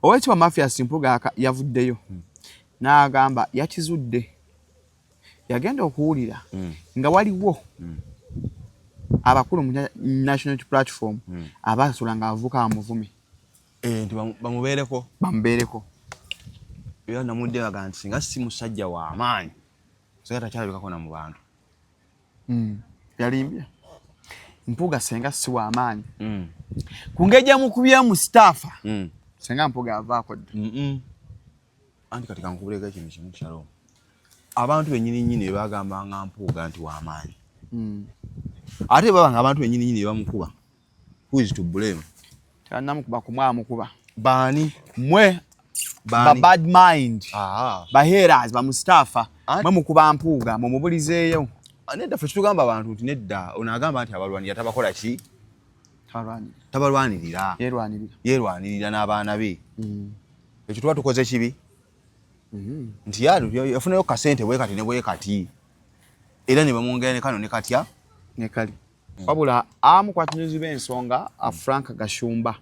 Owekitiibwa Mathias Mpuuga yavuddeyo n'agamba yakizudde yagenda okuwulira nga waliwo abakulu mu National Unity Platform abasula nga abavubuka bamuvume. Eh, nti bamubeereko. Bamubeereko. Era namudde baga nti singa si musajja wa maanyi singa takyalabikako na mu bantu. Yalimbye Mpuuga senga si wa maanyi ku ngeri gyamukubyamu sitaafa senga Mpuuga avaako dda. Anti kati kankubuleko ekintu kimu, Shalom. Abantu bennyini nnyini be bagambanga Mpuuga nti wa maanyi. Ate baba nga abantu bennyini nnyini be bamukuba. Who is to blame? Tebannamukuba kumwamukuba. Baani? Mwe ba bad mind. Ba haters ba Mustafa. Mwe mukuba Mpuuga mumubulizeeyo. Nedda, ffe kitugamba abantu nti nedda, ono agamba nti abalwanirira, tabakola ki? Tabalwanirira. Yeerwanirira. Yeerwanirira n'abaana be. Ekyo tuba tukoze kibi? Nti yafunayo kasente bwe kati ne bwe kati. Era ne bamwongera ne kano ne katya. Ne kali. Wabula amu ku batunuzi b'ensonga, Frank Gashumba,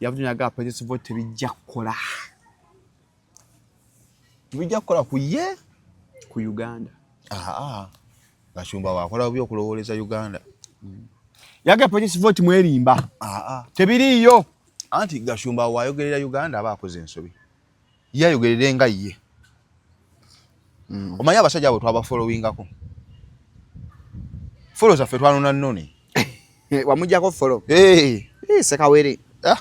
yavudde n'agamba protest vote tebijja kukola. Tebijja kukola ku ye? Ku Uganda. Gashumba wakola bubi okulowooleza Uganda. Yagamba protest vote mwerimba. Tebiriiyo. Anti Gashumba wayogerera Uganda aba akoze ensobi. Ye ayogerere nga ye. Omanyi abasajja abo twabafollowingako. Follow zaffe twanona nnone. Wamuggyako follow? Hey. Sekawere. Ah.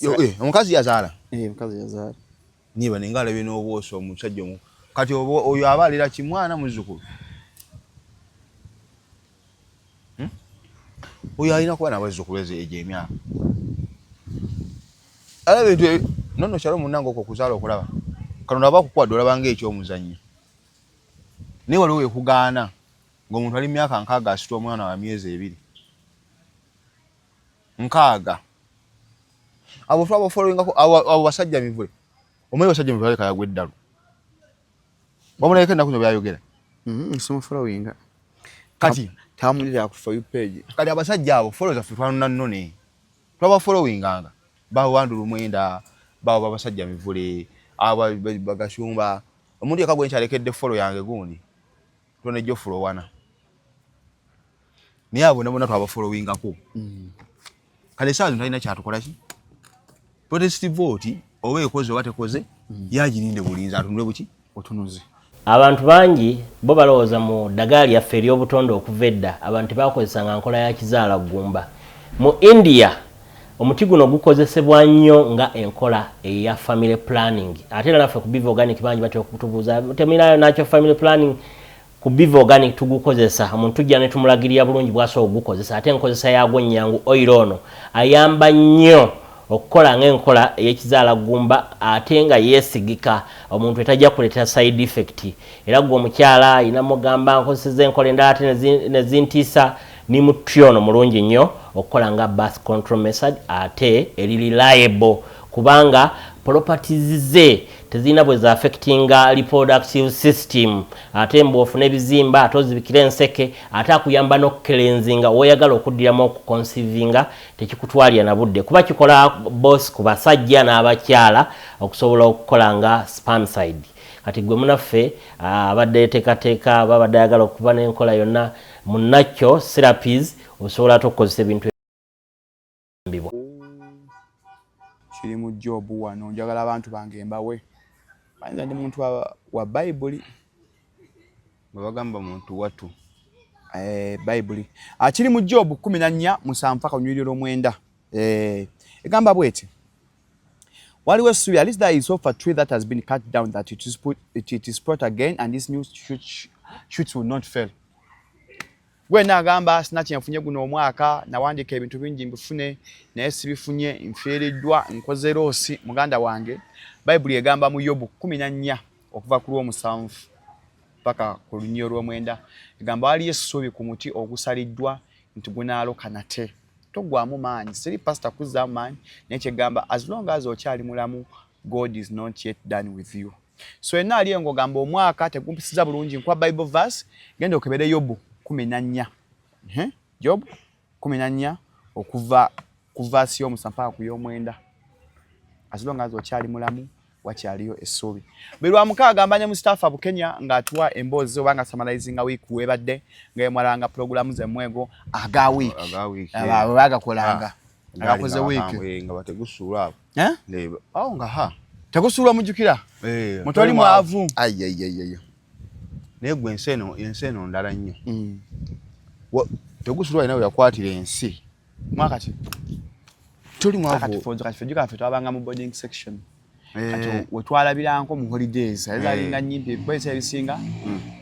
Yo, omukazi yazaala. Omukazi yazaala. Niba nenga alabye n'obwoso omusajja omu. Kati oyo aba alira ki, mwana, muzzukulu? Oyo alina kuba nabazzukulu ezo egyo emyaka. Alaba ebintu nonno kyalo munnange okwo okuzaala okulaba. Katonda aba akukuwadde olaba ng'ekyomuzannyo. Naye waliwo wekugaana ng'omuntu ali mu myaka 60 asitula omwana wa myezi 2. 60. Abo twabafollowingako abo basajja mivule. Omanyi basajja mivule aleka yagwa eddalu. Wamulabeko ennaku zino byayogera. Simufollowinga. Kati Tamunira ku For You page. Kati abasajja abo follow zaffe twanona nnone. Twabafollowinganga. Bawo Andrew Mwenda, bawo babasajja mivule, abo bagashumba. Omuntu yekka gwe nkyalekedde follow yange gundi. Tone Geoffrey Wana. Naye abo bonna twabafollowingako. Kale essaawa zino talina kyatukola ki? Protest vote oba ekoze oba tekoze, yagirinde bulinzi atunule buki? Otunuzi. Abantu bangi bo balowooza mu ddagala lyaffe ery'obutonde okuva edda abantu tebakozesanga nkola ya kizaala ggumba. Mu India omuti guno gukozesebwa nnyo nga enkola eya family planning. Ate era naffe ku Biva Organic bangi batera okutubuuza, temulinayo nakyo family planning? Ku Biva Organic tugukozesa, omuntu tujja ne tumulagirira bulungi bw'asobola okugukozesa, ate enkozesa yaagwo nnyangu. Oil ono ayamba nnyo okukola ng'enkola ey'ekizaala ggumba ate nga yeesigika, omuntu etajja kuleetera side effect. Era ggwe omukyala alina mugamba nkozesezza enkola endala ate ne zintiisa, Nimutri ono mulungi nnyo okukola nga birth control method ate eri reliable kubanga properties ze tezirina bwe za affectinga reproductive system, ate mbu ofuna ebizimba ate ozibikira enseke, ate akuyamba n'okucleansinga woyagala okuddiramu okuconceivinga, tekikutwalira na budde kuba kikola both ku basajja n'abakyala okusobola okukola nga spermicide. Kati gwe munaffe abadde yeteekateeka, babadde ayagala okuba n'enkola yonna munakyo therapies, osobola ate okukozesa ebintu ebibwa. Kiri mu Job wano, njagala abantu bange mbawe. Bayinza ndi muntu wa Bayibuli. Bwe bagamba muntu watu. Bayibuli. Kiri mu Job 14:7 paka olunyiriri olwomwenda. Egamba bweti. Waliwo essuubi, at least there is hope for a tree that has been cut down, that it is sprout again and this new shoots will not fail. Gwe naagamba sina kyenfunye guno omwaka, nawandiika ebintu bingi mbifune naye sibifunye, nfiiriddwa, nkoze loss. Muganda wange, Bayibuli egamba mu Yobu 14 okuva ku lw'omusanvu paka ku lunyiriri olw'omwenda, egamba waliyo essuubi ku muti ogusaliddwa nti gunaaloka nate. Toggwamu maanyi, siri pasita kuzzaamu maanyi, naye kyegamba as long as okyali mulamu, God is not yet done with you. So enna ali engo gamba omwaka tegumpisiza bulungi, nkuwa Bible verse, genda okebere Yobu 14. Job 14 okuva ku verse y'omusanvu paka ku y'omwenda. As long as okyali mulamu, wakyaliyo essuubi. Buli lwa mukaaga mbanye Mustafa Bukenya ng'atuwa emboozi oba nga summarizinga wiiki webadde, nga yemwalanga pulogulaamu zemmwego aga wiiki abo bagakolanga agakoze wiiki. Nga bategusuula abo. Eh? Awo nga ha tegusuula, omujjukira eh, mutoli mwavu. Ayayayaya, naye gwe ensi eno ndala nnyo. Tegusuula alina we yakwatira ensi. Mwaka ki? Toli mwavu. Kati ffe jjuka ffe twabanga mu boarding section. Kati wetwalabiranko mu holidays azalinga nyimpi, ebiseera ebisinga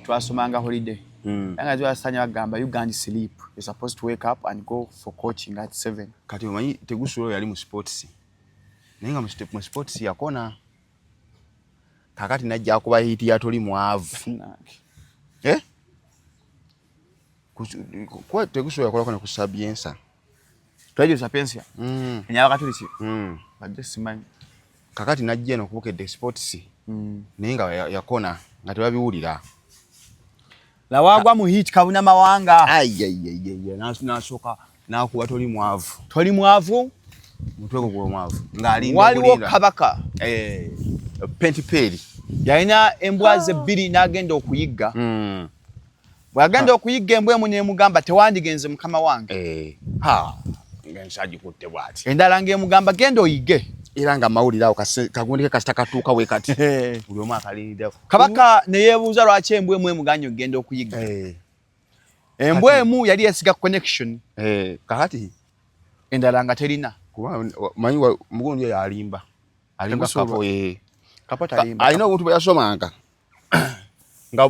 twasomanga holiday. Nga twasanya bagamba, "You can't sleep, you're supposed to wake up and go for coaching at 7." Kati omanyi Tegusuula yali mu sports, naye nga mu sports yakona. Kakati najja akuba hit ya Toli Mwavu. Eh? Kuba Tegusuula yakolako ne ku Sapientia. Twajja Sapientia enyabakatuliki. Badde simanyi. Kakati najja eno okubukedde sports, naye nga yakona nga tebabiwulira. Lawagwa mu hit kabuna mawanga. Ayayayaya, nasooka nakuba Toli Mwavu. Toli Mwavu. Mutwe gwo mwavu ng'alinda. Waliwo kabaka. Eh, pentiperi. Yalina embwa ze bbiri, n'agenda okuyigga. Bw'agenda okuyigga, embwa emu n'emugamba, "Tewandigenze, mukama wange." Eh, ha, ng'ensi agikutte bw'ati. Endala ng'emugamba, "Genda oyigge." Era nga mawulire awo kagundike kasita katuuka we kati, buli omu akalindirako. Kabaka ne yeebuuza lwaki embwa emu emuganye okugenda okuyigga. Embwa emu yali yesiga connection, kakati endala nga terina. Kuba manyi mugundi oyo alimba alimba. Tegusuulwa. Kapo ye. Kapo talimba. Alina obuntu bwe yasomanga nga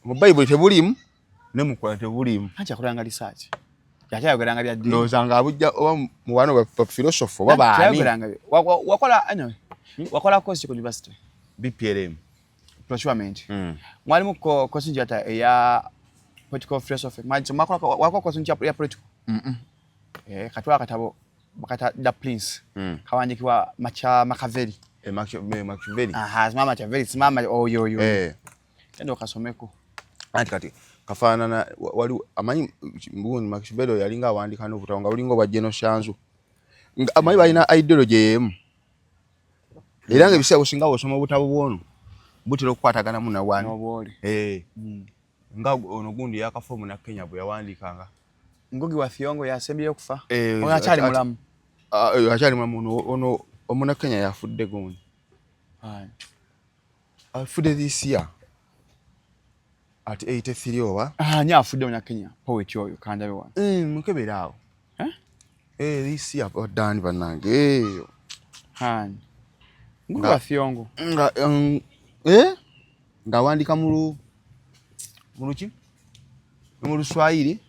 mu Bayibuli tebuliimu ne mu Kurani tebuliimu. Anti yakolanga research, ate ayogeranga bya ddiini. Ndowooza nga abujja oba mu bano bafilosofu oba baani. Teyayogeranga wakola, anyway, wakola course ku university? BPLM. Procurement. Mwalimu ko course njata eya political philosophy? Mwakola, wakola course ya political? Eh, katwala akatabo bakata The Prince. Kawandikibwa Macha Machiavelli. Eh, Machiavelli. Aha, simama Machiavelli, simama oyo oyo. Genda okasomeko. Anti kati kafaanana wali amanyi mbundi Machiavelli oyo yalinga awandiika n'obutabo nga bulinga obwa General Shanzu. Nga amanyi balina ideology emu, era nga ebiseera businga bw'osoma obutabo bwono butera okukwataganamu nawani. N'obwoli. Eh. Nga ono gundi yakafa, omuna Kenya bwe yawandiikanga. Ngugi wa Thiong'o yasembyeyo okufa. Eh, Ono akyali mulamu? Ah, eh, akyali mulamu. Ono omuna Kenya yafudde gundi. Aye. Afudde this year at 83 oba. Ah, ani afudde omuna Kenya poet oyo? Kandabe wano. Eh, mukebere awo. Eh? Eh, this year dani bannange. Eh, Hani Ngugi wa Thiong'o? Nga eh, ng'awandiika mu luki, mu Luswayiri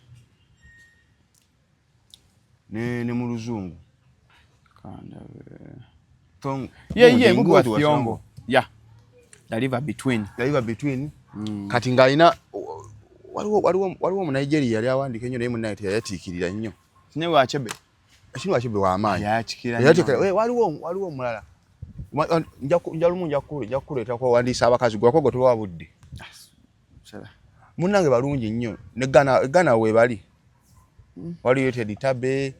ne mu Luzungu. Kandabe. Ye Ye Ngugi wa Thiong'o, yeah, The River Between. The River Between. Kati ng'alina waliwo mu Nigeria yali awandiika ennyo, naye munnaye teyayatiikirira nnyo. Chinua Achebe. Chinua Achebe w'amaanyi. Yayatikira. Yayatikira. Eh, waliwo omulala. Nja lumu nja kukuleetako owandiisa abakazi gwako gwe tubawa budde. Munnange balungi nnyo ne Ghana weebali, waliyo Ted Tabe.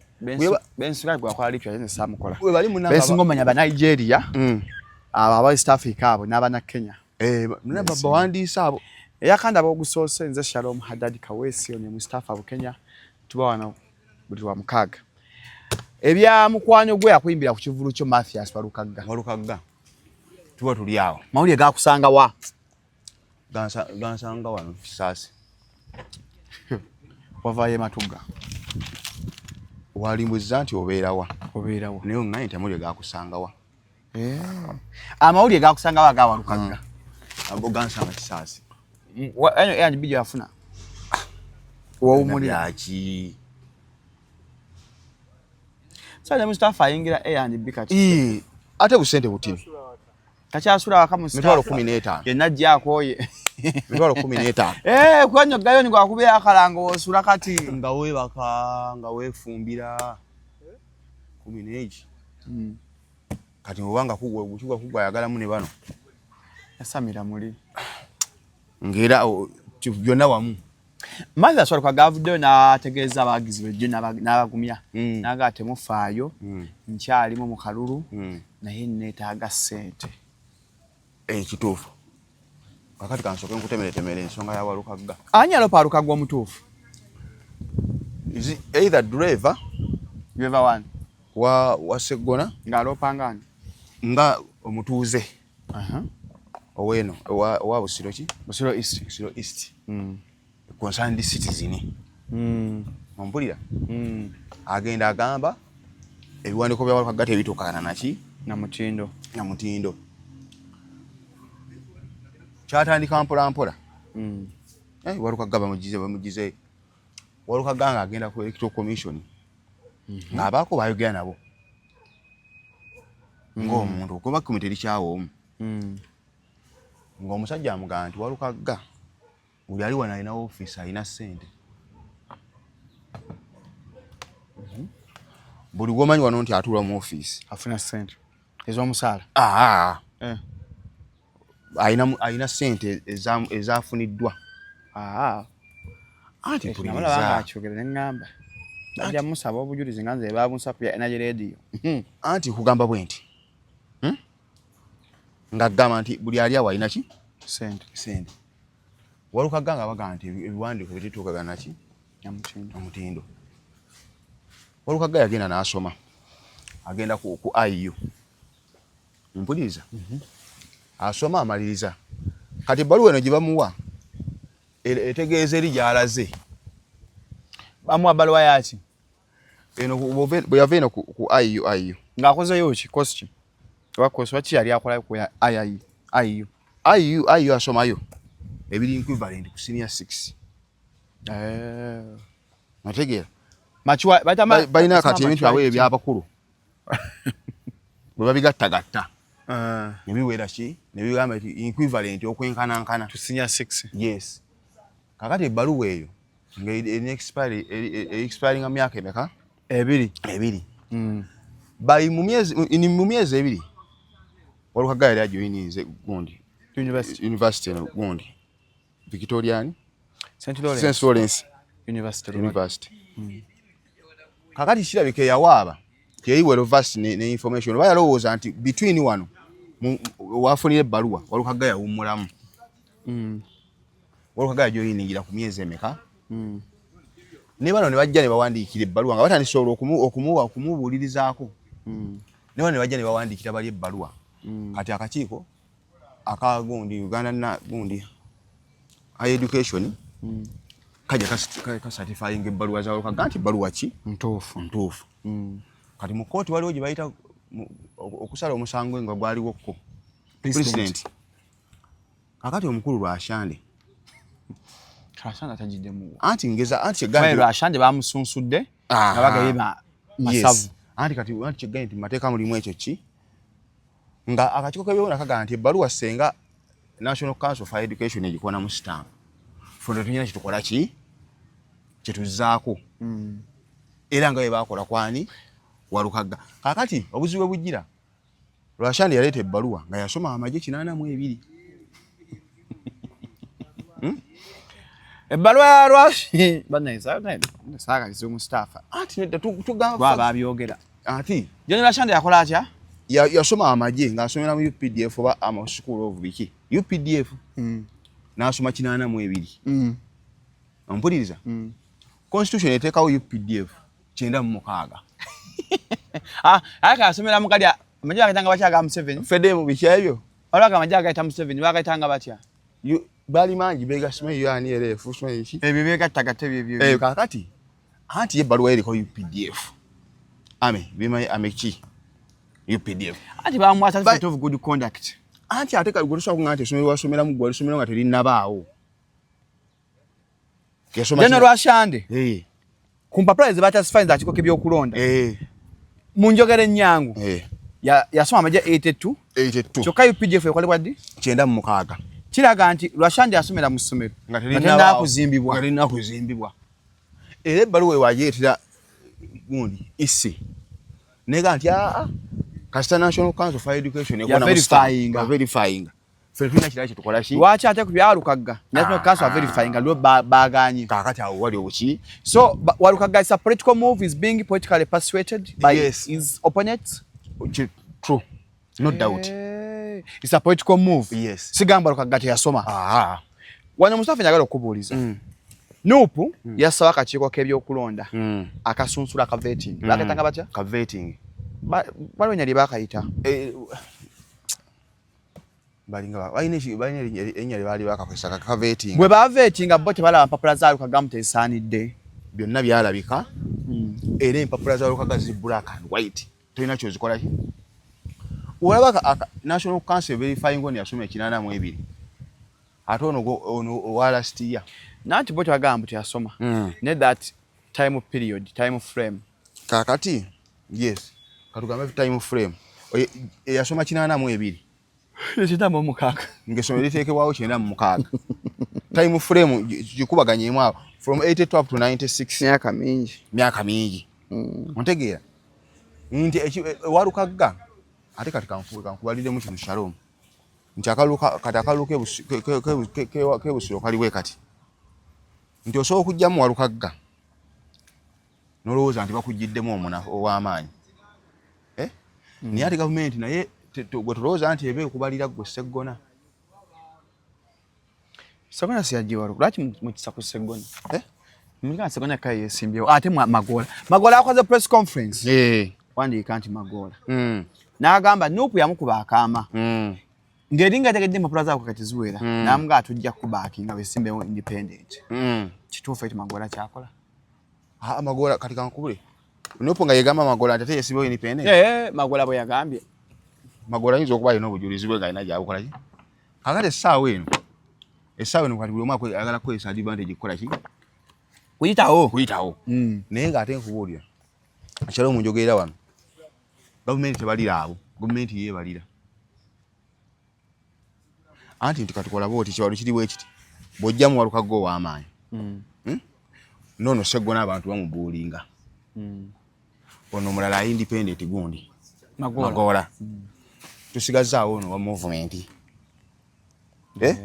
Bensuka gwakola literature, nze saamukola. Webali munnange. Bensinga omanya ba Nigeria, abo aba East Africa abo n'abana Kenya. Eh, bawandiisa abo. Eyakandaba ogusoose, nze Shalom Haddad Kaweesi, ono Mustafa Bukenya. Tuba wano buli lwa mukaaga. Ebya mukwano gwe yakuyimbira ku kivulu kyo, Mathias Walukagga. Walukagga, tuba tuli awo. Mawulire gakusanga wa? Gansanga wano Kisaasi. Wavaayo Ematuga. Walimbuza nti obeerawa? Obeerawa? Naye oŋŋambye nti amawulire gakusangawa. Eh. Amawulire gakusanga wa ga Walukagga? Ago gansanga Kisaasi. Eno bijja yafuna wowumulira. Byaki? Sale Mustafa ayingira A and B kati. Ii, ate busente butini. Takyasula waka Mustafa. 150,000. Yenna ajja akooye. 150,000. Eh, kwanyo gayoni gwakubeera akalango osula kati. Nga weebaka, nga weefumbira, kumi n'egi. Kati obanga kugwa kugwa kugwa ayagalamu ne bano. Yasamira muli. Ng'era byonna wamu. Mathias Walukagga avuddeyo n'ategeeza abawagizi be jjo n'abagumya n'agamba temufaayo, nkyalimu mu kalulu naye neetaaga ssente. Ekituufu, kakati kansooke nkutemeretemere ensonga ya Walukagga. Ani alopa Walukagga omutuufu? Is either driver Driver one wa Seggona. Ng'alopa ngani? Nga omutuuze oweeno owa Busiro ki? Busiro East. Busiro East, concerned citizen. Ompulira? Agenda agamba ebiwandiiko bya Walukagga tebituukana naki? Na mutindo. Na mutindo. Kyatandika mpola mpola. Walukagga bamugize Walukagga nga agenda ku Electoral Commission, ng'abaako bayogera nabo ng'omuntu, okuba kkumi terikyawa omu, ng'omusajja amugamba nti Walukagga buli ali wano alina ofiisi, alina ssente, buli gwomanyi wano nti atuula mu ofiisi afuna ssente ez'omusaala. Aa, alina ssente ezafuniddwa. Anti namulaba nga akyogera ne ŋŋamba bajja musaba obujulizi nga nze babunsa ku bya Energy Radio. Anti kugamba bwe nti, Ng'agamba nti buli ali awo alina ki? Ssente. Ssente. Walukagga nga bagamba nti ebiwandiiko bitituukagana naki? Na mutindo. Omutindo. Walukagga yagenda n'asoma, agenda ku IU, mpuliriza, asoma amaliriza. Kati ebbaluwa eno gye bamuwa etegeeza eri gy'alaze. Bamuwa bbaluwa yaki? Eno bwe yava eno ku IU IU. Ng'akozeyo ki? Course ki oba course waki yali akolayo ku IU IU? IU IU asomayo ebiri equivalent ku senior 6. Otegeera? Makiwa bayita Balina kati ebintu byabwe ebyabakulu bwe babigattagatta ne biwera ki, ne bigamba nti equivalent, okwenkanankana to senior 6. Yes. Kakati ebbaluwa eyo nga erina expiry, expiringa myaka emeka? 2. 2. Bali mu myezi 2 Walukagga yali ajoyininze gundi University. University eno gundi Victorian St Lawrence. St Lawrence University. University. Kakati kirabika eyawaaba teyali well versed ne information, oba yalowooza nti between wano wafunira ebbaluwa Walukagga yawummulamu. Walukagga yajoyiningira ku myezi emeka? Ne bano ne bajja ne bawandiikira ebbaluwa nga batandise olwo okumubuulirizaako. Ne bano ne bajja ne bawandiikira bali ebbaluwa. Kati akakiiko aka gundi Uganda na gundi higher education kajja kacertifyinga ebbaluwa za Walukagga nti ebbaluwa ki? Ntuufu. Ntuufu. Kati mu kooti waliwo gye bayita okusala omusango nga gwaliwoko president. Kakati omukulu Lwashande Lwashande atagiddemu. Anti ngeza anti kyegambye Lwashande bamusunsudde nga bagaye masavu. Anti kati anti kyegambye nti mu mateeka mulimu ekyo ki nga akakiiko k'ebyobulamu kagamba nti ebbaluwa senga National Council for Education egikonamu stamp, ffe tetulina kyetukola ki kyetuzzaako. Era nga bwe baakola kwani Walukagga. Kaakati obuzibu bwe bujjira, Lwashande yaleeta ebbaluwa nga yasoma amagye 82. Ebbaluwa ya Lwashi bannasaagaliza omusitaafa. Anti nedda, tugamba lwaba abyogera. Ati General Lwashande yakola atya? Yasoma amagye ng'asomera mu UPDF oba ama school of biki UPDF, n'asoma 82. Ompuliriza? Constitution eteekawo UPDF 96. Ah, aka asomera mu kali amagye bagayitanga batya aga Museveni? Fedemu biki ebyo? Waliwo amagye agayita Museveni, bagayitanga batya? Bali mangi bega simanyi yani RF simanyi ki. Ebyo byegattagatta ebyo ebyo. Kakati anti ye ebbaluwa eriko UPDF ame bimanyi ame ki UPDF. Anti bamuwa certificate of good conduct. Anti ate kali gwe tosobola kuŋŋamba nti essomero wasomeramu gwe walisomeramu nga terinnabaawo. Yasoma General Lwashande ku mpapula ze batasifyinze akakiiko k'ebyokulonda, mu njogera ennyangu, yasoma amagye 82. 82. Kyokka UPDF ekolebwa ddi? 96. Kiraga nti Lwashande yasomera mu ssomero nga nga terinna kuzimbibwa. Nga terina kuzimbibwa. Era ebbaluwa ewagireetera gundi isi nega nti aa kasita National Council for Education Ya verifyinga. Verifyinga. Ffe tulina kirala kyetukola ki? Lwaki ate ku bya Walukagga National Council of verifying nga lwo baagaanye? Kaakati awo wali obuki. So Walukagga is a political move, is being politically persuaded by Yes. his opponents. True, no doubt. It's a political move. Yes. Sigamba Walukagga teyasoma. Ah. Wano Mustafa njagala okubuuliza. NUP yasaba akakiiko k'ebyokulonda akasunsula ka vetting. Bakayitanga batya? Ka vetting. Waliwo erinnya lye bakayita. Balinga balina erinnya lye baali bakakozesa, ka vetting. Bwe bavetinga, bo tebalaba mpapula za Walukagga mu tezisaanidde? Byonna byalabika, era empapula za Walukagga ziri black and white, tolina kyozikola ki. Olaba National Council verifying ono yasoma 82, ate ono ono owa last year. Nanti bo tebagamba mbu teyasoma. Ne that time period, time frame. Kakati yes, katugambe time frame. Eyasoma 82. 96. Ng'essomero liteekebwawo 96, time frame gikubaganyemu awo from 82 up to 96. Myaka mingi. Myaka mingi. Ontegeera nti Walukagga ate kati kankubaliremu kino, Shalom, nti akalulu kati akalulu k'ebusiro kaliwe kati nti osobola okuggyamu Walukagga n'olowooza nti bakuggyiddemu omuna ow'amaanyi, eh? Naye ate gavumenti naye gwe tolowooza nti eba ekubalira ggwe Sseggona. Sseggona siyajja. Lwaki mukisa ku Sseggona? Eh? Mulika Sseggona kaye yesimbyewo, ate Magoola. Magoola akoze press conference. Wandiika nti Magoola. N'agamba NUP yamukuba akaama. Ng'eringa ategedde empapula zaabwe kati ziwera. N'amugaa tujja kubaakinga wesimbewo independent. Kituufu ekyo Magoola kyakola? Ah, Magoola kati kankubule. NUP nga yegamba Magoola nti ate yesimbewo independent. Eh, Magoola bwe yagambye. Magoola ayinza okuba alina obujulizi bwe ng'alina gy'abukola ki. Kakati essaawa eno kati buli omu ayagala kukozesa advantage kukola ki? Kuyitawo. Kuyitawo. Naye ng'ate nkubuulira, Shalom, njogerera wano, gavumenti tebalira abo, gavumenti yeebalira. Anti nti katukola bwoti, kiwalo kiri bwe kiti, bw'ojjamu Walukagga ow'amaanyi, Noono Sseggona abantu bamubuulinga. Ono omulala independent gundi. Magoola. Magoola. Tusigazaawo ono wa movement. Eh?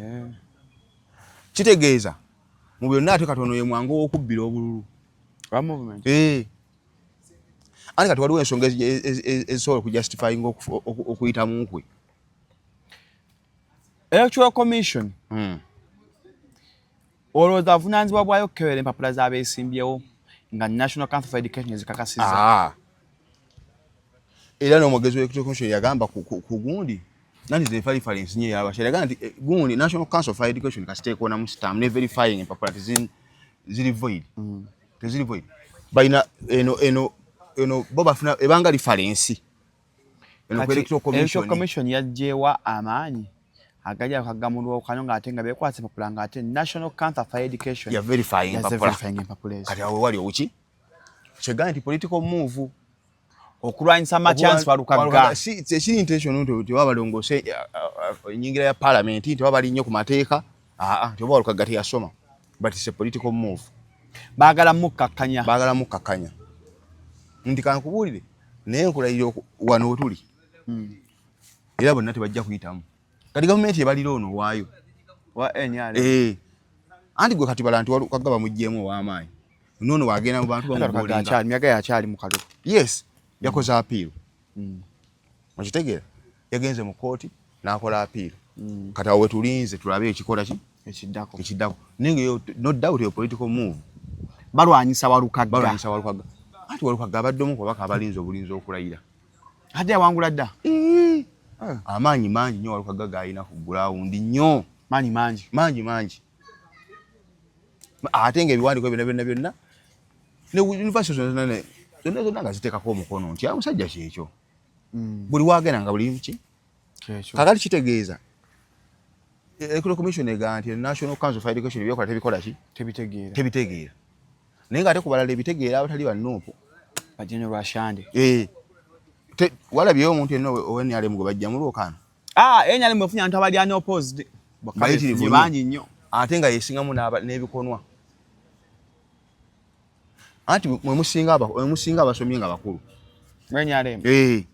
Kitegeeza mu byonna ate katono ye mwangu ow'okubbira obululu. Wa movement. Eh. Anti kati waliwo ensonga ezisobola okujustifyinga okuyita mu nkwe. Electoral Commission. Olowooza buvunaanyizibwa bwayo okukebera empapula z'abeesimbyewo nga National Council for Education ezikakasizza? Ah. Era n'omwogezi wa Electoral Commission yagamba ku gundi nani ze reference nye yabasha, yagamba nti gundi National Council for Education kasita ekoonamu stamp ne verifying empapula ziri void. Teziri void. Balina eno bo bafuna ebanga reference eno ku Electoral Commission. Electoral Commission yaggyewa amaanyi agali akagamulwa okano ng'ate nga beekwasa empapula ng'ate National Council for Education ya verifying ya empapula. Verifying empapula ezo. Kati awo wali obuki kyegamba nti political move okulwanyisa Mathias Walukagga. Si tekiri intention nti tebaba balongoose ennyingira ya parliament, nti baba bali nnyo ku mateeka, aa, nti oba Walukagga teyasoma, but it's a political move. Baagala mukkakkanya. Baagala mukkakkanya. Nti kankubuulire, naye nkulayirira wano wetuli era bonna tebajja kuyitamu. Kati gavumenti ebalira ono waayo wa NRM. Eh. Anti gwe kati bala nti Walukagga bamuggyeemu ow'amaanyi, noono wagenda mu bantu Walukagga bamubuulinga. Akyali myaga yakyali mu kalulu. Yes, yakoze appeal. Okitegeera, yagenze mu kooti n'akola appeal. Kati awo wetulinze tulabe ekikola ki ekiddako. Ekiddako. Naye nga eyo no doubt eyo political move. Balwanyisa Walukagga. Balwanyisa Walukagga. Anti Walukagga abadde omu ku babaka abalinze obulinzi okulayira. Ate yawangula dda. Amaanyi mangi nnyo Walukagga g'alina ku ground nnyo. Maanyi mangi. Mangi mangi, ate ng'ebiwandiiko byonna byonna byonna ne university zonna zonna zonna nga ziteekako omukono nti omusajja kyekyo. Buli wagenda nga buli ki. Kyekyo. Kakati kitegeeza Electoral Commission egamba nti National Council for Education byokola tebikola ki? Tebitegeera. Tebitegeera. Naye ng'ate ku balala ebitegeera abatali ba NUP. Ba General Ashande. Eh. Walabyeyo omuntu yenna owa NRM gwe bajja mu lwokaano? Ah, NRM efunye abantu abali unopposed. Bayitirivu nnyo. Bangi nnyo. Ate nga yesingamu n'ebikonwa. Anti mwe musinga abasomye nga bakulu. NRM. Eh.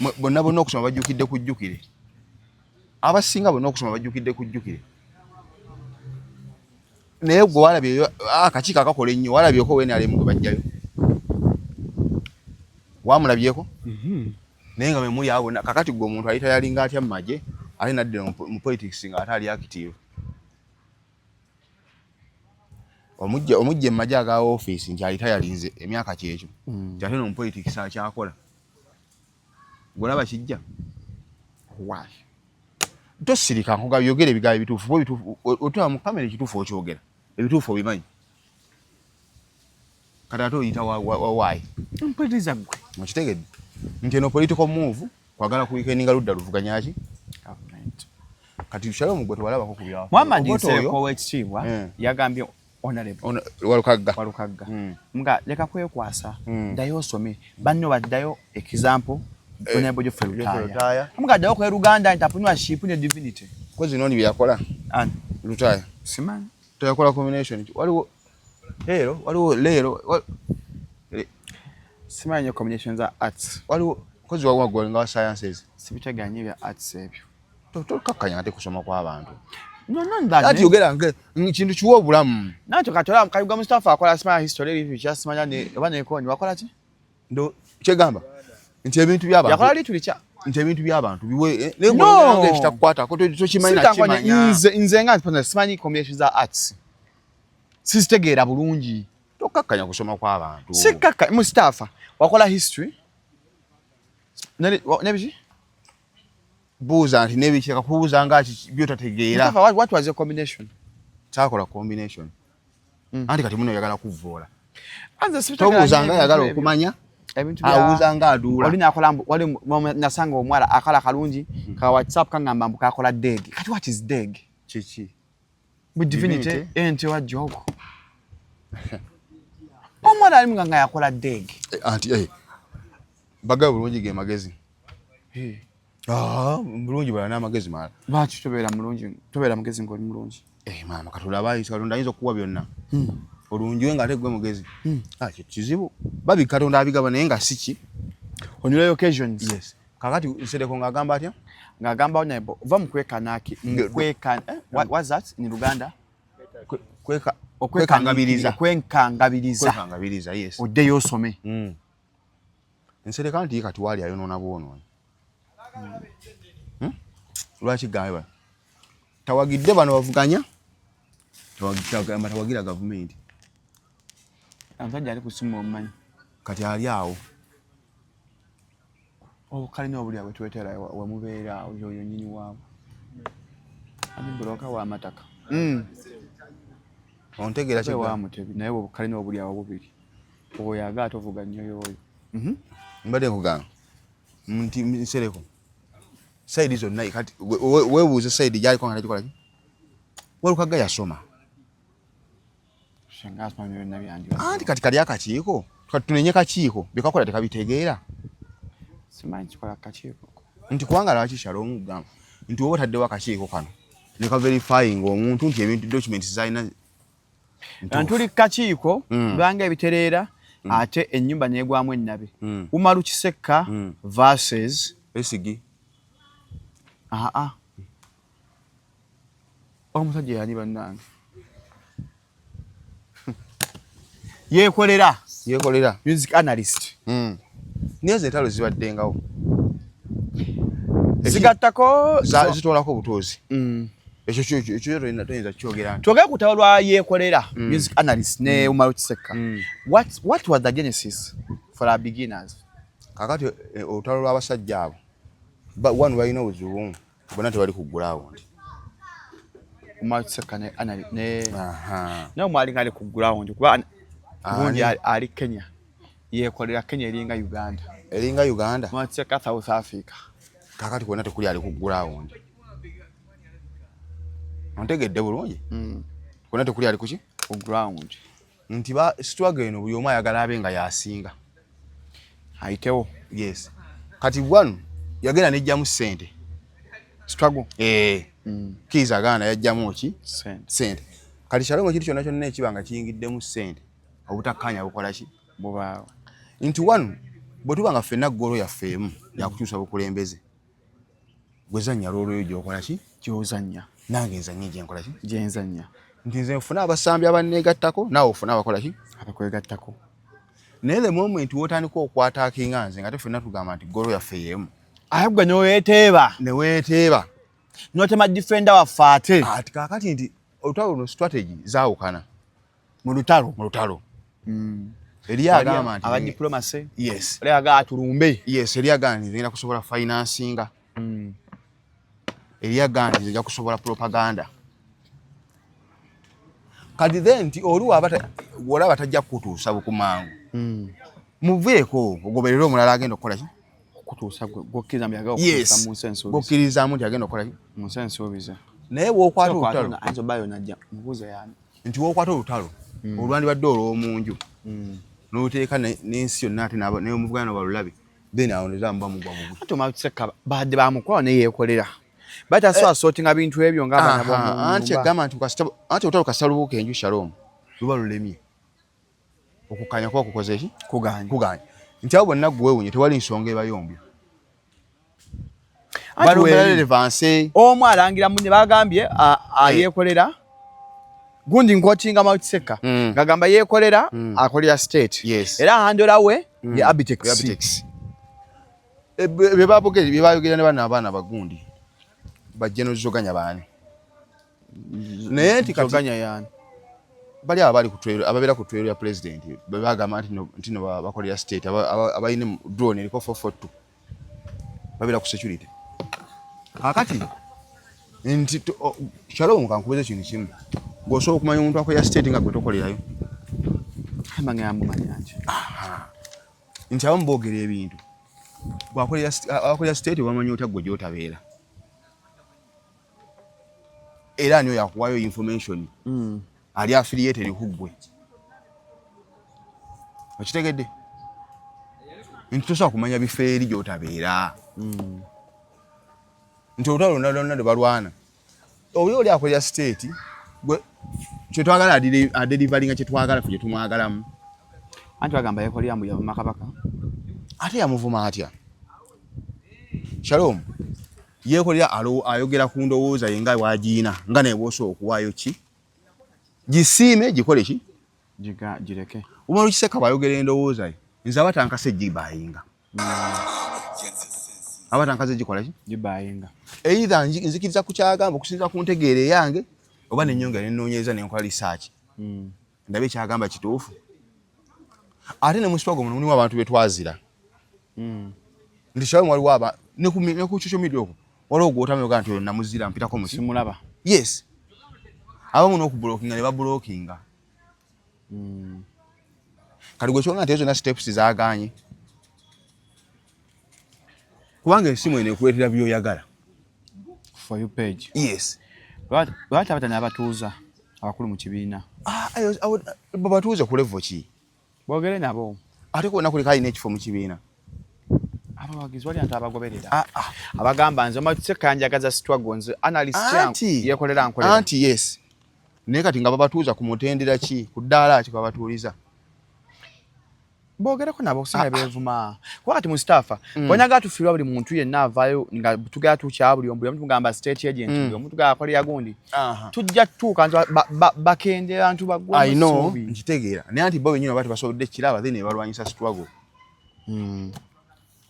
Bonna bonna okusoma bajjukidde kujjukire, abasinga bonna okusoma bajjukidde kujjukire. Naye gwe walabye akakiiko akakola ennyo, walabyeko WNRM gwe bajjayo? Wamulabyeko? Naye nga memuli abo bonna. Kakati gwe omuntu ayita yalinga atya mu magye, ate naddira mu politics nga ate ali active? Omujja mu magye aga ofiisi nti ayita yalinze emyaka kyekyo, nti ate no mu politics akyakola. Gwolaba kijja? Why? Tosirika, nkuga yogera ebigambo ebituufu. Kuba ebituufu otula mu kamera, ekituufu okyogera, ebituufu obimanyi. Kati ate oyita wawaayi? Mpuliriza ggwe. Okitegedde nti eno political move kwagala kuweakeninga ludda luvuganyaki. Government. Kati Shalom, gwe tewalabako ku bya Muhammad Obote oyo? Nsereko ow'ekitiibwa yagambye Honorable Walukagga. Walukagga nga leka kwekwasa, ddayo osome, banno baddayo. Example, Honorable Geoffrey Geoffrey Lutaaya. Lutaaya. Muga ddayo ku Luganda, entrepreneurship ne divinity. Kozi noni byeyakola? Ani? Lutaaya. Simanyi. Teyakola combination? Waliwo leero, waliwo leero Simanyi nnyo combination za arts. Waliwo kozi wawaggwa nga wa sciences. Sibiteganya nnyo ebya arts ebyo. Tokakkanya ate kusoma kw'abantu. No, no, that Ati yogera nga kintu kiwa obulamu. Nakyo kati olaba Kayuga Mustafa akola simanya history, literature, simanya ne oba nekoni wakola ki? Ndo kyegamba nti ebintu by'abantu Yakola literature. Nti ebintu by'abantu biwe naye No. nga ekitakukwatako tokimanyi. Sitakwanya. Nakimanya. Nze nga nti simanyi combination za arts. Sizitegeera bulungi. Tokakkanya kusoma kw'abantu. Sikakka. Mustafa wakola history. Nebiki? Buuza nti nebikireka kubuuza nga byotategeera. Mustafa, what was your combination? Kyakola combination. Anti kati muno oyagala kuvvoola. Anze sibitegeera Tobuuza nnyo nga ebintu ayagala ebyo. Okumanya. Ebintu Abuuza nga aduula. Oli nakola mbu wali nasanga omuwala akola kalungi ka WhatsApp kangamba mbu kakola deg. Kati what is deg? Kiki? Bu divinity. Divinity? Ente wa jogo. Omuwala ali nga yakola deg. Anti baga bulungi ge magezi. Ah, bulungi bala n'amagezi malala. Lwaki tobeera mulungi, tobeera mugezi ng'oli mulungi? Maama, Katonda aba ayinza, Katonda ayinza okukuwa byonna. Olungi we ng'ate gwe mugezi. Ah, kyo kizibu. Babi Katonda abigaba naye nga si ki. On your occasions. Yes. Kakati Nsereko ng'agamba atya? Ng'agamba honorable va mu kwekanaki mu what's that in Luganda? Kwekangabiriza. Kwenkangabiriza. Kwekangabiriza, yes. Oddeyo osome. Nsereko nti ye kati waali ayonoona bwonoonyi. Lwaki gambe bano? Tawagidde bano bavuganya. Tawagamba tawagira gavumenti. Omusajja ali ku ssimu omumanyi. Kati ali awo. Obukalina obuli awo twetera wemubeera awo yoyo nnyini waabwe. Ani buloka w'amataka? Ontegeera Wa kyegamba? Mutebi, naye obukalina obuli awo bubiri. Oyo aga atovuga nnyo y'oyo. Mbadde nkugamba nti Nsereko side zonna kati weebuuze side gy'aliko nga tagikola ki? Walukagga yasoma. Senga asoma byonna byandi. Anti kati kali akakiiko, kati tunenye kakiiko bye kakola tekabitegeera. Simanyi kikola kakiiko. Nti kubanga lwaki Shalom gamba nti woba otaddewo akakiiko kano ne ka verifying omuntu nti ebintu documents zalina ntuufu. Tuli kakiiko lwanga ebitereera ate ennyumba neegwamu ennabe. Umaru Kisekka versus Esigi. Aa. Omusajja yani bannange? Yeekolera. Yeekolera. Music analyst. Naye ezo entalo zibaddengawo. Zigattako Zitoolako obutuuzi. Ekyo ekyo toyinza kukyogera nti Twogere ku lutalo lwa Yeekolera music analyst ne Umaru Kisekka. What was the genesis for our beginners? Kakati olutalo lw'abasajja abo wano balina obuzibu bumu, bonna tebali ku ground. Umaru Kisekka ne ne naye omwali nga ali ku ground kuba gundi ali Kenya. Yeekolera Kenya eringa Uganda. Eringa Uganda. Umaru Kisekka South Africa. Kakati kwonna tekuli ali ku ground. Ontegedde bulungi? Kwonna tekuli ali kuki? Ku ground. Nti ba struggle eno buli omu ayagala abe nga yasinga. Ayitewo. Yes. Kati wano yagenda nejjamu ssente. Struggle. Eh. Kiza agaana yajjamu ki? Ssente. Ssente. Kati Shalom ekintu kyonna kyonna ekiba nga kiyingiddemu ssente, obutakkaanya bukola ki? Bubaawo. Nti wano Bwe tuba nga ffenna goal yaffe emu yakukyusa bukulembeze, gwe zannya role yo gy'okola ki? Gy'ozannya. Nange nzannye gye nkola ki? Gye nzannya. Nti nze nfune abasambi abanneegattako, naawe ofune abakola ki? Abakwegattako. Naye the moment w'otandika okwataakinga nze nga te ffenna tugamba nti goal yaffe y'emu. Ate gwe n'oweeteeba. Ne weeteeba. N'otema defender waffe ate. Ati kaakati nti olutalo luno strategy zaawukana. Mu lutalo. Mu lutalo. Eri agamba nti aba diplomacy. Yes. Oli agamba tulumbe. Yes, eri agamba nti ngenda kusobola financinga. Eri agamba nti nja kusobola propaganda. Kati then nti oli olaba tajja kukutuusa bukumangu. Muveeko ogoberere omulala agenda okukola ki? Okutuusa gwokkiriza mbu yagala okutuusa mu nsi ensuubize. Gw'okkirizaamu nti agenda okukola ki? Mu nsi ensuubize. Naye bw'okwata olutalo. Ayinza obbayo najja mubuuze yaani. Nti bw'okwata olutalo olwandibadde olw'omunju n'oteeka n'ensi yonna ate n'omuvuganya n'obalulabe, then awo neza muba mugwa bubi. Ate omala tuseka badde bamukwano ne yeekolera. Batasobola sortinga bintu ebyo ng'abaana b'omu Anti agamba nti anti olutalo kasita lubuuka enju Shalom luba lulemye. Okukkanya kuba kukoze ki? Kugaanye. Kugaanye. Nti abo bonna gwe weewuunye tewali nsonga ebayombya. Omu alangira munne bagambye ayeekolera gundi nkotinga Mautiseka ngagamba yeekolera akolera state. Era handler we ye Abitex. Bye bayogera ne bano abaana bagundi bajje n'ozoganya baani. Naye nti kati zoganya yaani. Bali abo abali ku trail, ababeera ku trail ya president bwe bagamba nti no bakolera state, abalina drone eriko 442 babeera ku security. Kaakati nti Shalom kankubuuze kintu kimu, ng'osobola okumanya omuntu akolera state nga gwe tokolerayo? Mbange yamumanya nti. Nti abamu boogera ebintu. Abakolera state bamanya otya gwe gy'otabeera? Era ani oyo akuwaayo information? Ali affiliated ku ggwe. Okitegedde? Nti tosobola kumanya bifo eri gy'otabeera. Nti olutalo lwonna lwonna lwe balwana. Oli oli akolera state, gwe kye twagala adeliveringa kye twagala ffe kye tumwagalamu. Anti bagamba yeekolera mbu yavuma Kabaka. Ate yamuvuma atya? Shalom, yeekolera ayogera ku ndowooza ye nga bw'agiina, nga naye bw'osobola okuwaayo ki? Gisiime gikole ki? Gireke. Umar Kiseka bw'ayogera endowooza ye, nze aba tankase gibayinga. Aba tankase gikola ki? Gibayinga. Either nzikiriza ku kyagamba okusinziira ku ntegeera eyange, oba ne nnyongera ne nnoonyereza ne nkola research. Ndabe ekyagamba kituufu. Ate ne mu struggle muno mulimu abantu be twazira. Nti Shalom waliwo aba, ne ku social media okwo, waliwo gw'otamanya ogamba nti oyo namuzira mpitako muki? Simulaba. Yes. Abamu n'okublockinga ne bablockinga. Kati gwe kyonga nti ezo zonna steps zaagaanye. Kubanga essimu eno ekuleetera by'oyagala. For you page. Yes. Lwaki abatana abatuuza abakulu mu kibiina? Babatuuze ku level ki? Boogere nabo. Ate konna kuliko alina ekifo mu kibiina. Abawagizi wali antu abagoberera. Abagamba nze Mautiseka njagaza struggle nze analyst yangu yeekolera nkolera. Anti yes. Naye kati nga babatuuza ku mutendera ki? Ku ddaala ki babatuuliza? Boogereko nabo okusinga beevuma. Kuba kati Mustafa, bw'onyaga tufiirwa buli muntu yenna avaayo nga tugenda tukyawa buli omu, buli omu tugamba state agent, buli omu tugamba akolera gundi. Tujja tutuuka nti bakendera abantu baggwa I know, nkitegeera. Naye anti bo bennyini baba tebasobodde kiraba, then ne balwanyisa struggle.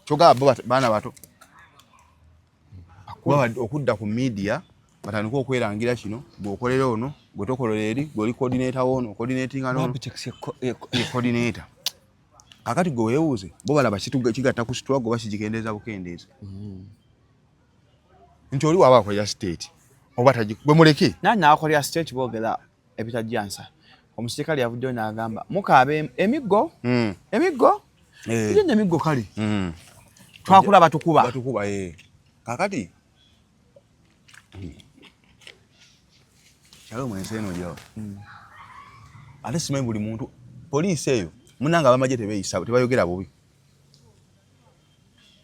Kyogamba bo baana bato. Okudda ku media batandike okwerangira kino, gw'okolera ono, gwe tokolera eri, gw'oli coordinator w'ono, coordinatinga n'ono. Ye coordinator. Kaakati gwe weebuuze, bo balaba kigatta ku struggle oba kigikendeeza bukendeeza. Nti oli waba akolera state, oba gwe muleke. Naye n'akolera state boogera ebitajjansa. Omusirikale yavuddeyo n'agamba, mukaaba emiggo, emiggo, Tugenda emiggo kale. Twakula batukuba. Batukuba, eh. Kaakati, Shalom ensi eno gyawo. Ate simanyi buli muntu, poliisi eyo, munnange abamagye tebeeyisa, tebayogera bubi.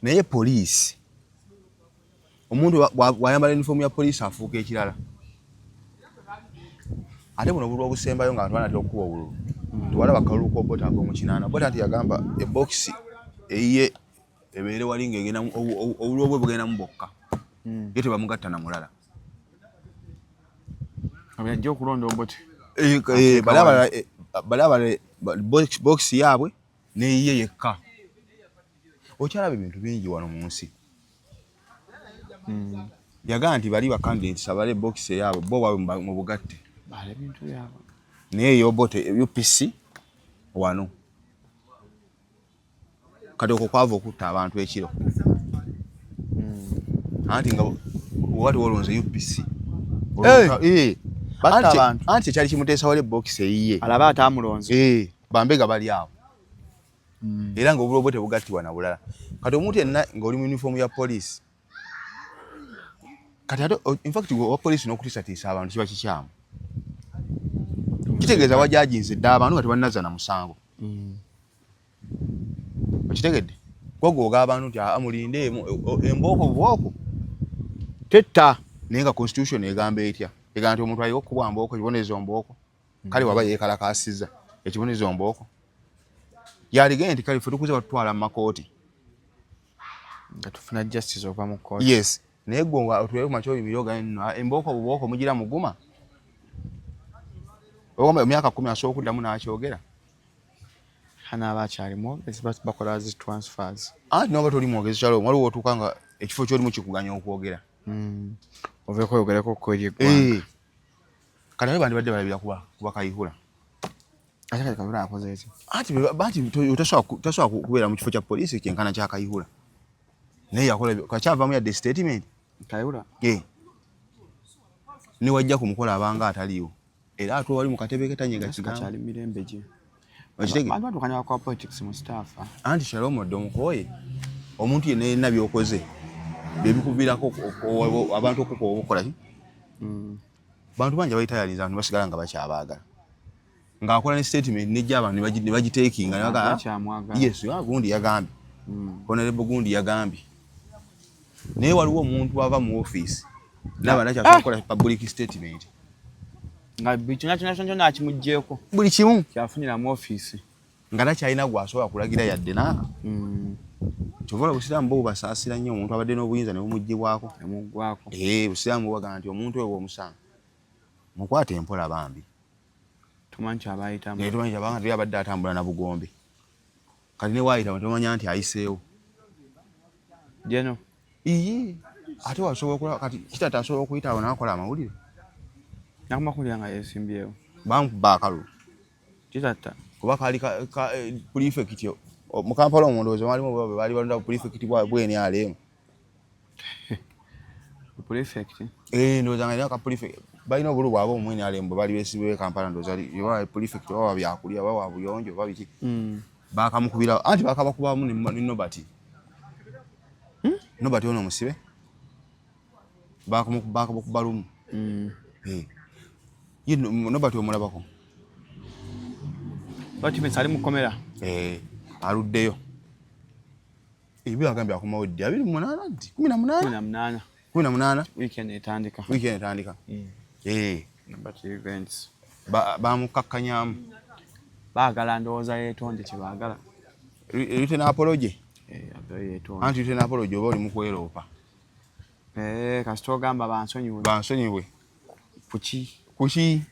Naye poliisi, omuntu bw'ayambala uniform ya poliisi afuuka ekirala. Ate buno obululu obusembayo nga abantu banaatera okukuba obululu. Tewalaba kalulu k'Obote ak'omu kinaana. Obote anti yagamba ebokisi Eyiye ebeere wali ng'egenda obulwo bwe bugendamu bwokka, ye tebamugatta na mulala. Ajja okulonda Obote. Bali abalala, bali abalala box yaabwe neyiye yekka. Okyalaba ebintu bingi wano mu nsi. Yagamba nti bali ba candidates abale box eyaabwe, bo bwabwe mu bugatte. Bala ebintu byabwe. Naye ey'Obote UPC wano. Kati okwo kwava okutta abantu ekiro, anti nga oba tewolonze UPC. Batta abantu. Anti ekyali kimuteesa wali ebokisi eyiye. Alabe atamulonze. Bambega bali awo, era nga obulo bwe tebugattibwa na bulala. Kati omuntu yenna ng'oli mu uniform ya poliisi, kati ate in fact owa poliisi n'okutiisatiisa abantu kiba kikyamu, kitegeeza wajajinze dda abantu nga tebannazza na musango. Okitegedde? Gwogwoga abantu nti, "Aa, mulinde embooko bubooko tetta." Naye nga constitution egamba etya? Egamba nti omuntu alina okukubwa mbooko, ekibonerezo mbooko. Kale waba yeekalakaasizza, ekibonerezo mbooko. Yaligende nti kale ffe tukuze batutwala mu makooti nga tufuna justice okuva mu kooti. Yes, naye gwe nga otulebe ku makya oyimirire ogambe nno embooko bubooko mugira muguma. Ogamba emyaka 10 asobola okuddamu n'akyogera. Anaaba akyali mwogezi, bakola zi transfers. Anti noba toli mwogezi, kyalo waliwo otuuka nga ekifo kyolimu kikuganya okwogera. Oveeko oyogereko ko eri eggwanga. Kati ate bandibadde balabira kuba Kayihura. Ate kati Kayihura akoze eki? Anti anti tosobola kubeera mu kifo kya poliisi kyenkana kya Kayihura, naye yakola kakyavaamu yadde statement. Kayihura? Eh. Ne wajja ku mukola abanga ataliiwo, era atuula wali mu katebe ke, tanyega kigambo. Kakyali mirembe gye. Okitege? Abantu batukanya bakola politics mu staff. Anti Shalom odde omukooye, omuntu yenna yenna byokoze byebikuviirako abantu okukowa okukola ki? Bantu bangi abayitayaliza abantu basigala nga bakyabaagala, ng'akola ne statement nejja abantu ne bagiteekinga ne bagamba, Bakyamwagala. Yes, ah, gundi yagambye, honorable gundi yagambye. Naye waliwo omuntu ava mu office naba nakyasobola kukola public statement. Nga buli kyonna kyonna kyonna akimuggyeko. Buli kimu. Kyafunira mu ofiisi. Nga takyalina gwasobola kulagira yadde naaka. Kyova olaba Obusiraamu bwo bubasaasira nnyo omuntu abadde n'obuyinza ne bumuggyibwako. Emuggwako. Eh, Obusiraamu bubagamba nti omuntu oyo bw'omusanga mukwate empola bambi. Tomanyi kyaba ayitamu. Naye tomanyi kyabanga teri abadde atambula na bugombe, kati ne waayita tomanya nti ayiseewo. Jeno. Iye, ate wasobola okulaba kati Kitata asobola okuyita awo n'akola amawulire. Nakuma kulya nga yeesimbyewo. Bamukuba akalulu. Kitatta. Kuba kaali prefect mu Kampala omwo, ndowooza walimu bwe baali balonda prefect bwa bw'NRM. Prefect. Eh, ndowooza nga alina ka prefect, balina obulu bwabwe omu NRM bwe baali beesimbyewo e Kampala, ndowooza oba prefect oba wa byakulya oba wa buyonjo oba biki. Bakamukubira, anti bakabakubamu ne Nobert. Nobert ono omusibe bakamukuba lumu. Eh. Ye Nobert omulabako? Lwaki ali mukomera? Eh, aluddeyo. Ebyo agambye akomawo ddi? 28 ddi? 18? 18. 18. Weekend etandika. Weekend etandika. Eh. Nobert events. Bamukakkanyamu. Baagala ndowooza yeetonde kye baagala. Written apology. Eh, aveeyo yeetonde. Anti written apology oba oli mu kweroopa. Eh, kasita ogamba bansonyiwe. Bansonyiwe. Kuki? Kuki?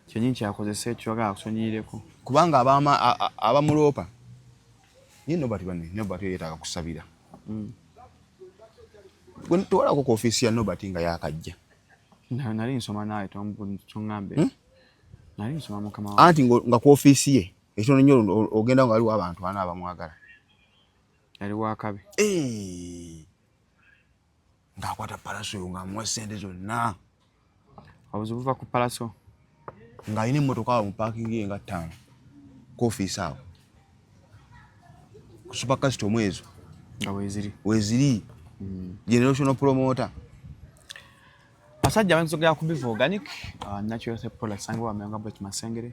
Kyennyini kyakozesa ekyo agala akusonyiyireko. Kubanga abamuloopa. Ye Nobert banne, Nobert yeetaaga kusabira. Gwe tewalako ku ofiisi ya Nobert nga yakajja? Nali nsoma naawe, toŋŋambe. Nali nsoma mukama wange. Anti nga ku ofiisi ye ekitono nnyo ogenda nga waliwo abantu ana abamwagala. Yali wakabi. Eh. Ng'akwata Palaso oyo ng'amuwa ssente zonna. Obuzibu buva ku Palaso. Ng'alina emmotoka awo mu parking ye nga ttaano ku ofiisi awo. Ku super custom ezo. Nga weeziri. Weeziri. Generational promoter. Basajja banzogera ku Biva Organic, natural health products sangibwa Wamengo Bullet Masengere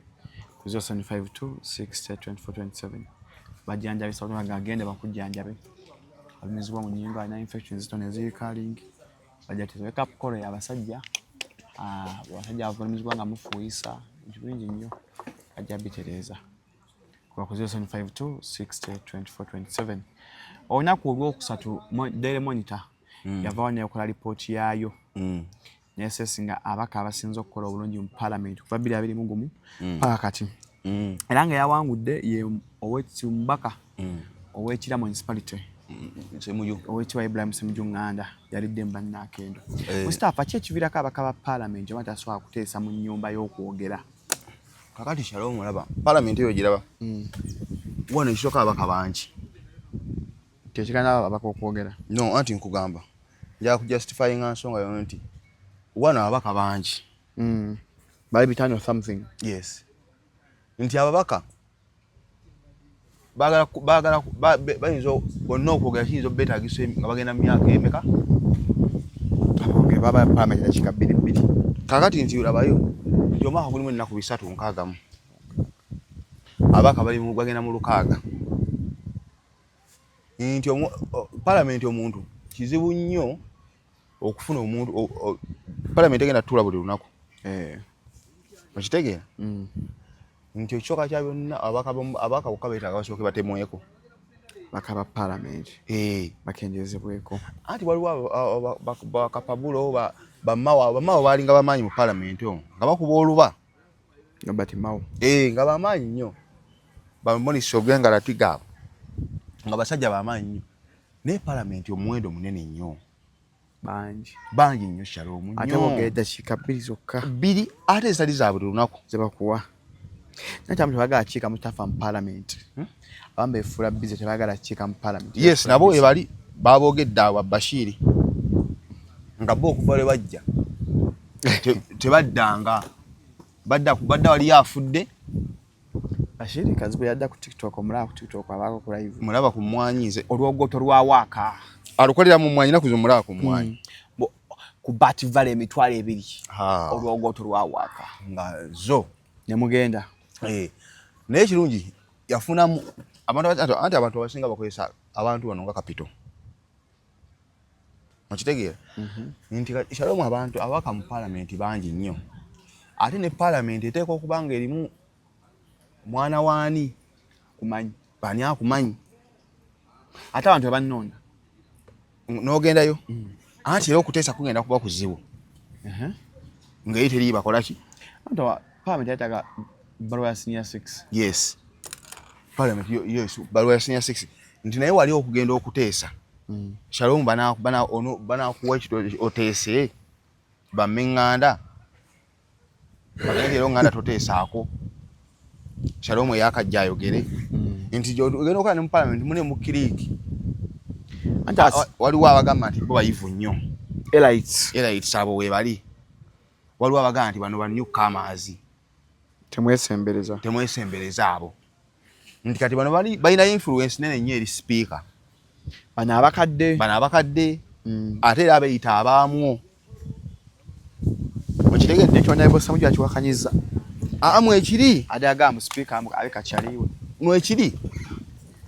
ku 0752 60 24 27. Bajjanjabisa omuntu nga agenda bakujjanjabe. Alumizibwa mu nnyingo, alina infections zitone ezirikaling. Bajja teza wake up call abasajja. Abasajja abalumizibwa nga mufuuyisa ebintu bingi nnyo, bajja bitereeza. Kuba ku 0752 60 24 27. Olunaku olwokusatu Daily Monitor yavaawo nekola lipooti yaayo nesesinga ababaka abasinze okukola obulungi mu palamenti kuva 2021 paka kati, era nga yawangudde ye owekimubaka ow'e Kira Municipality, Semuju. Owekitiibwa Ibrahim Semuju Nganda yalidde mu bannakendo. Eh. Mustapha, ki ekiviirako ababaka ba palamenti oba tasobola kuteesa mu nnyumba y'okwogera? Kakati Shalom, olaba palamenti eyo giraba wano, ekisooka ababaka bangi. Kyekigana ababaka okwogera? No, anti nkugamba njala kujustifyinga nsonga yo nti wano ababaka bangi. Bali 500 something. Yes, nti ababaka baagala bayinza bonna okwogera, kiyinza obeetagisa nga bagenda mu myaka emeka? Aboogere baba palamenti dakiika bbiri bbiri. Kakati nti olabayo nti omwaka gulimu ennaku 360, ababaka bali bagenda mu 600, nti palamenti omuntu kizibu nnyo okufuna omuntu palamenti egenda tutuula buli lunaku. Eh. Okitegeera nti ekisooka kya byonna ababaka bokka beetaaga basooke batemweko. Baka ba palamenti Eh. bakendezebweko. Anti waliwo bakapabulo, bamawa, bamawa balinga bamaanyi mu palamenti omwo nga bakuba oluba. Robert Mao. Eh, nga bamaanyi nnyo, bamonisi ogenga latiga abo nga basajja bamaanyi nnyo, naye palamenti omuwendo munene nnyo. Bangi. Bangi nnyo, Shalom. Ate nnyo. boogera eddakiika 2 zokka. 2, ate ezitali za buli lunaku. Zebakuwa. Naye kyamu tebagala kiika Mustapha mu palamenti. Abamu befuula busy, tebagala kiika mu palamenti. Yes, nabo webali baboogedde abo Bashiri nga bo okuva lwe bajja tebaddanga, badda waliyo afudde. Bashiri Kazibwe yadda ku TikTok, omulaba ku TikTok, abaako ku live. Mulaba ku mmwanyi nze. Olwogoto lwa waaka. Alukolera mu mmwanyi, naku zo mulaba ku mmwanyi. Ku Bat Valley 20,000. Ha. Olwogoto lwa waaka. Nga zo ne mugenda. Eh, naye ekirungi yafunamu abantu anti abantu abasinga bakozesa abantu bano nga capital, okitegeera nti Shalom, abantu ababaka mu palamenti bangi nnyo, ate ne palamenti eteekwa okuba nga erimu mwana waani kumanyi. Bani akumanyi. Ate abantu bebannonda. N'ogendayo, anti era okuteesa kugenda kuba kuzibu nga ye teri bakolaki. Anti palamenti yetaaga bbaluwa ya senior six. Yes, parliament yes, baluwa ya senior six, nti naye wali okugenda okuteesa, Shalom, banakuwa ekito oteese bamme ŋŋanda bagende, era oŋŋanda toteesaako, Shalom eyakajja ayogere nti ogenda okola ne mu parliament mune mu clique. Anti Waliwo abagamba nti bo bayivu nnyo. Elites. Elites abo weebali. Waliwo abagamba nti bano ba newcomers. Temwesembereza. Temwesembereza abo, nti kati bano bali balina influence nene nnyo eri sipiika. Bano abakadde. Bano abakadde. Ate era abeeyita abaamwo, okitegedde? Ekyo Honorable Ssemujju akiwakanyiza. Aa, mwekiri. Ate agamba mu sipiika abe kakyaliwe. Mwekiri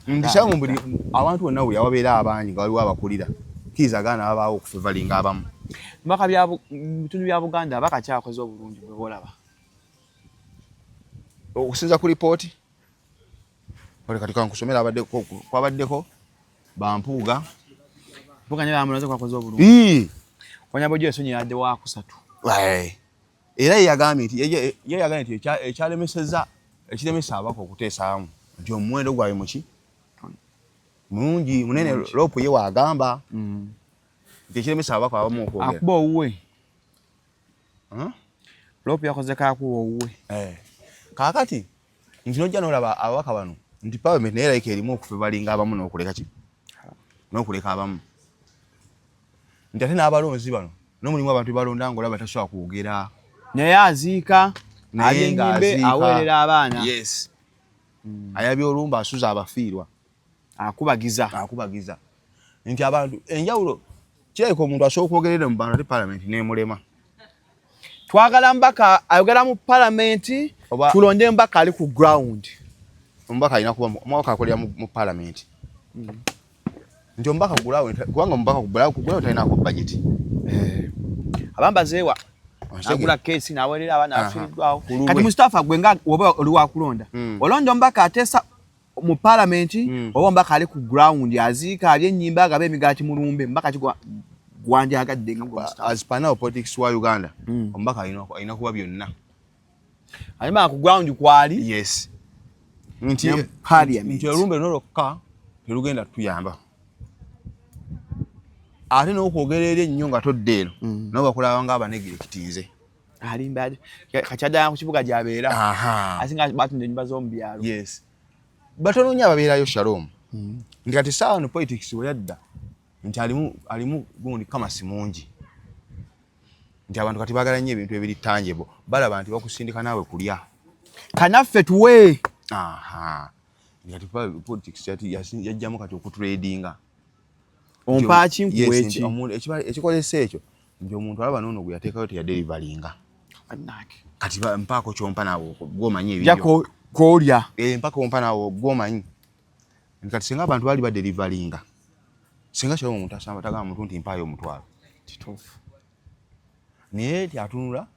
nti kyamu buli abantu bonna buli awabeera abangi nga waliwo abakulira kkiriza gaana babaawo okufevalinga abamu. Mubaka mu bitundu bya Buganda abaka kyakoze obulungi bwe bolaba? Okusinza ku lipooti ole kati kankusomera abaddeko, kwabaddeko bampuuga. Mpuuga naye bamuloze kwakoze obulungi. Ii. Honorable Joyce Ssenyonyi yadde wakusatu. Era ye yagambye nti ye yagambye nti ekyalemeseza, ekiremesa ababaka okuteesaamu nti omuwendo gwabwe muki mulungi munene. LOP ye waagamba nti ekiremesa ababaka abamu okwogera akuba owuwe. Huh? LOP yakoze kakuba owuwe. Eh. Kaakati nti nojja n'olaba ababaka bano nti parliament naye like erimu okufevalinga abamu n'okuleka ki, n'okuleka abamu, nti ate n'abalonzi bano n'omulimu abantu bebalonda ng'olaba tasobola kwogera. Naye aziika. Naye alya ennyimbe, ng'aziika. Aweerera abaana. Yes, ayabya olumba, asuza abafiirwa. Akubagiza. Akubagiza nti abantu enjawulo kirabika omuntu asobola okwogerera mu bantu ate parliament nemulema. Twagala mbaka ayogera mu palamenti. Tulonde mbaka ali ku ground. Omubaka alina kuba omubaka akolera mu parliament, nti omubaka ku ground, kubanga omubaka ku ground talinako budget. Eh. Abambazeewa agula keesi n'aweerera abaana abafiiriddwawo. Ku lulwe. Kati Mustapha, gwe nga oba oli wakulonda, olonda omubaka ateesa Mu palamenti oba omubaka ali ku ground aziika, alya ennyimba, agaba emigaati mu lumbe, mubaka ki gwandyagadde nga gwe Mustafa? As per now, politics wa Uganda, omubaka alina kuba byonna. Alima ku ground kwali. Yes, nti Ne parliament. Nti olumbe luno lwokka terugenda tuyamba, ate n'okwogera eri ennyo nga todda eno, nabo bakulaba nga abanegirekitinze. Alimba kati addala ku kibuga gy'abeera. Asinga batunda ennyumba z'omu byalo. Yes, batono nnyo ababeerayo, Shalom. Nti kati saawa no politics we yadda nti alimu gundi kamasi mungi, nti abantu kati baagala nnyo ebintu ebiri tangible, balaba nti bakusindika naawe kulya. Kanaffe tuwe. Aha, nti kati politics yajjamu kati okutradinga. Ompaaki, Yes, nkuwa nti eki? Ekikozesa ekyo nti omuntu alaba noono gwe yateekayo teyadeliveringa. Bannange. Kati mpaako kyompa naawe gwomanyi. Ja. Ebibyo. Koolya. Eh, mpaka ompa naawe gwomanyi. Nti kati singa abantu baali badeliveringa, singa kyaba omuntu asamba tagaba muntu nti mpaayo 10,000. Kituufu. Naye ti atunula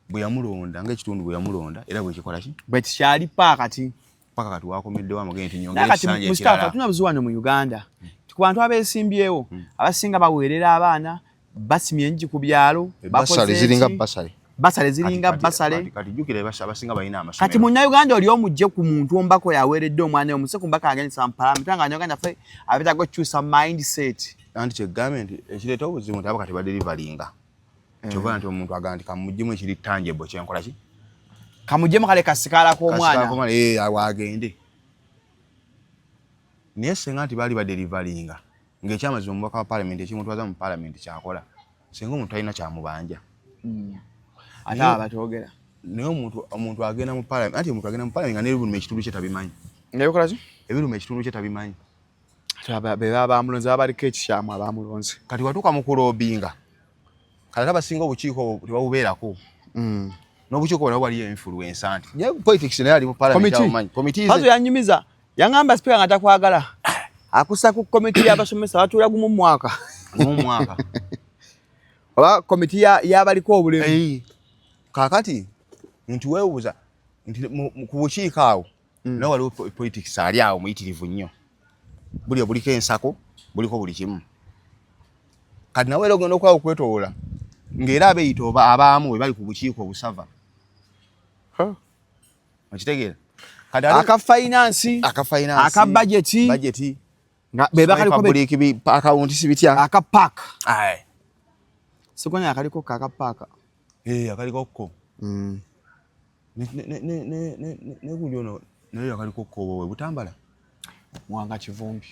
bwe yamulonda ng'ekitundu, bwe yamulonda era bwekikola ki. Bwe kikyali paa kati. Paka kati wakomeddewo amagende nti Naye nyongera kati ekisanja Mustafa, ekirala. Tulina buzibu wano mu Uganda ku bantu abeesimbyewo, abasinga baweerera abaana, basimye engi ku byalo. Basale bakoze ziringa eki? basale. Basale ziringa basale. Kati jjukira abasinga balina Kati amasomero. Munnayuganda oli omugye ku muntu ombaka oyo aweeredde omwana we, omuse ku mbaka agendesa mu palamenti, nga Bannayuganda ffe abeetaaga okukyusa mindset. Anti kyegambe nti ekireeta obuzibu nti abo kati badeliveringa, kyova nti omuntu agamba nti kamuggyemu ekiri tangible kyenkola ki. Kamugyemu kale kasikaala k'omwana. Kasikaala, eh, awo agende. Naye senga nti baali badeliveringa ng'ekyamazima omubaka wa palamenti ekimutwaza mu palamenti kyakola, senga omuntu talina kyamubanja. Ate abo abatwogera. Naye omuntu agenda mu palamenti, anti omuntu agenda mu palamenti nga n'ebiruma ekitundu kye tabimanyi. Nebikola ki? Ebiruma ekitundu kye tabimanyi. Ate be baba bamulonze, baba baliko ekikyamu abamulonze. Kati watuuka mu kulobinga, kati ate abasinga obukiiko obwo tebabubeerako. N'obukiiko bwo nabwo waliyo influence, anti ye politics naye ali mu palamenti. Committee. Amumanyi committee. Pazo yanyumiza, yaŋŋamba sipiika nga takwagala akussa ku komiti y'abasomesa batuula gumu mu mwaka. Mu mwaka. Oba komiti y'abaliko obulemu. Ei, kaakati nti weewuuza nti ku bukiiko awo nawe waliwo politics ali awo muyitirivu nnyo, buli obuliko ensako, buliko buli kimu. Kati nawe era ogenda okulaba okwetoola ng'era abeeyita oba abaamu bwe bali ku bukiiko obusava. Okitegeera? Kati aka finance. Aka finance. Aka budget. Budget. Nga be bakaliko public account si bitya. Aka park. Aye. Sikonya akaliko aka park. Eh, akaliko ko. Ne gundi ono naye akaliko ko bwe butambala. Mwanga Kivumbi.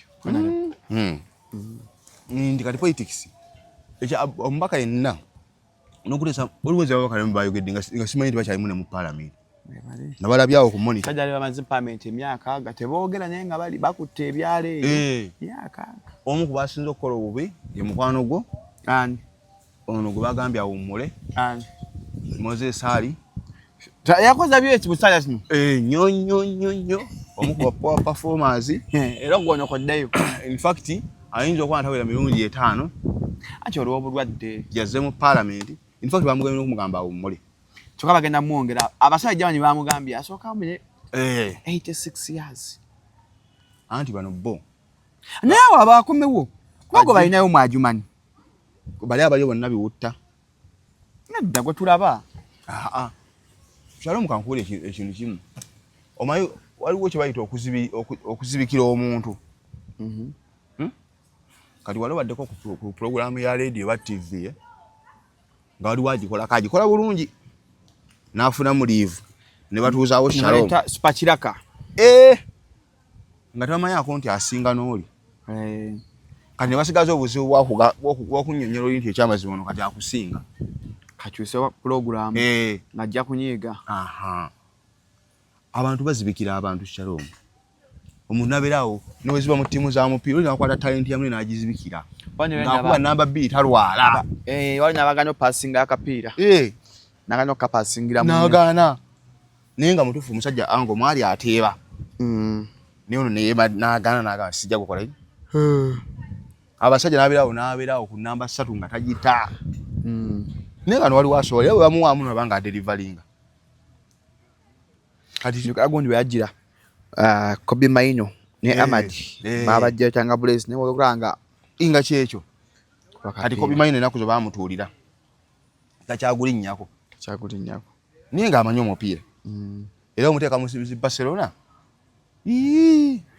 Ndi kati politics ekya omubaka yenna n'okuteesa, waliwo nze ababaka nabo bayogedde nga simanyi nti bakyalimu ne mu parliament, nabalabyawo ku monitor. Sajja bamaze parliament emyaka nga teboogera, naye nga bali bakutte ebyalo eyo. Myaka. Omu ku basinze okukola obubi ye mukwano gwo. Ani? Ono gwe bagambye awummule. Ani? Moses Ali. Yakoze byeki busajja kino? Eh, nnyo nnyo nnyo nnyo, omu ku ba performers. Era ogwonokoddeyo. In fact ayinza okuba ntawera mirundi 5. Anti olw'obulwadde. Yazze mu parliament, in fact bamugambye n'okumugamba awummule. Kyokka bagenda mwongera abasajja bano bamugambye asooka amune. 86 years. Anti bano bo Naye abo abakomewo kuba gwe balinayo mwajumanyi. Bali abaliyo bonna biwutta. Nedda, gwe tulaba. Aa, Shalom, kankuwula ekintu kimu. Omanyi waliwo kye bayita okuzibikira omuntu. Kati wali obaddeko ku pulogulaamu ya radio oba TV, eh? Nga waliwo agikolako, agikola bulungi, n'afunamu liivu ne batuuzaawo Shalom. Naleeta supakiraka. Eh! Nga tebamanyako nti asinga n'oli. Kati ne basigaza obuzibu bw'okunnyonnyola oli nti ekyamazima ono kati akusinga. Kakyuse pulogulaamu. Ng'ajja kunyiiga. Aha. Abantu bazibikira abantu, Shalom. Omuntu nabeera awo neweziba mu ttiimu za mupiira, oli nakwata talenti ya munne n'agizibikira. Ng'akuba namba 2 talwala. Eh, wali nabagana opasinga akapiira. Nagana okapasingira munne. N'agaana. Naye nga mutuufu omusajja ango mwali ateeba. Naye ono n'agaana, n'agamba sijja kukola ki. Abasajja n'abeerawo ku namba 3 nga tagita. Naye bano waliwo asobola, era bwe bamuwaamu naba nga adelivalinga. Kati agundi bwe yajjira, Kobbie Mainoo. Ne Amad babajjayo kyanga Blaze naye olwokulaba nga kyekyo kati Kobbie Mainoo ennaku zo baamutuulira takyagulinnyako. Takyagulinnyako. Naye ng'amanyi omupiira. Era omuteeka mu Barcelona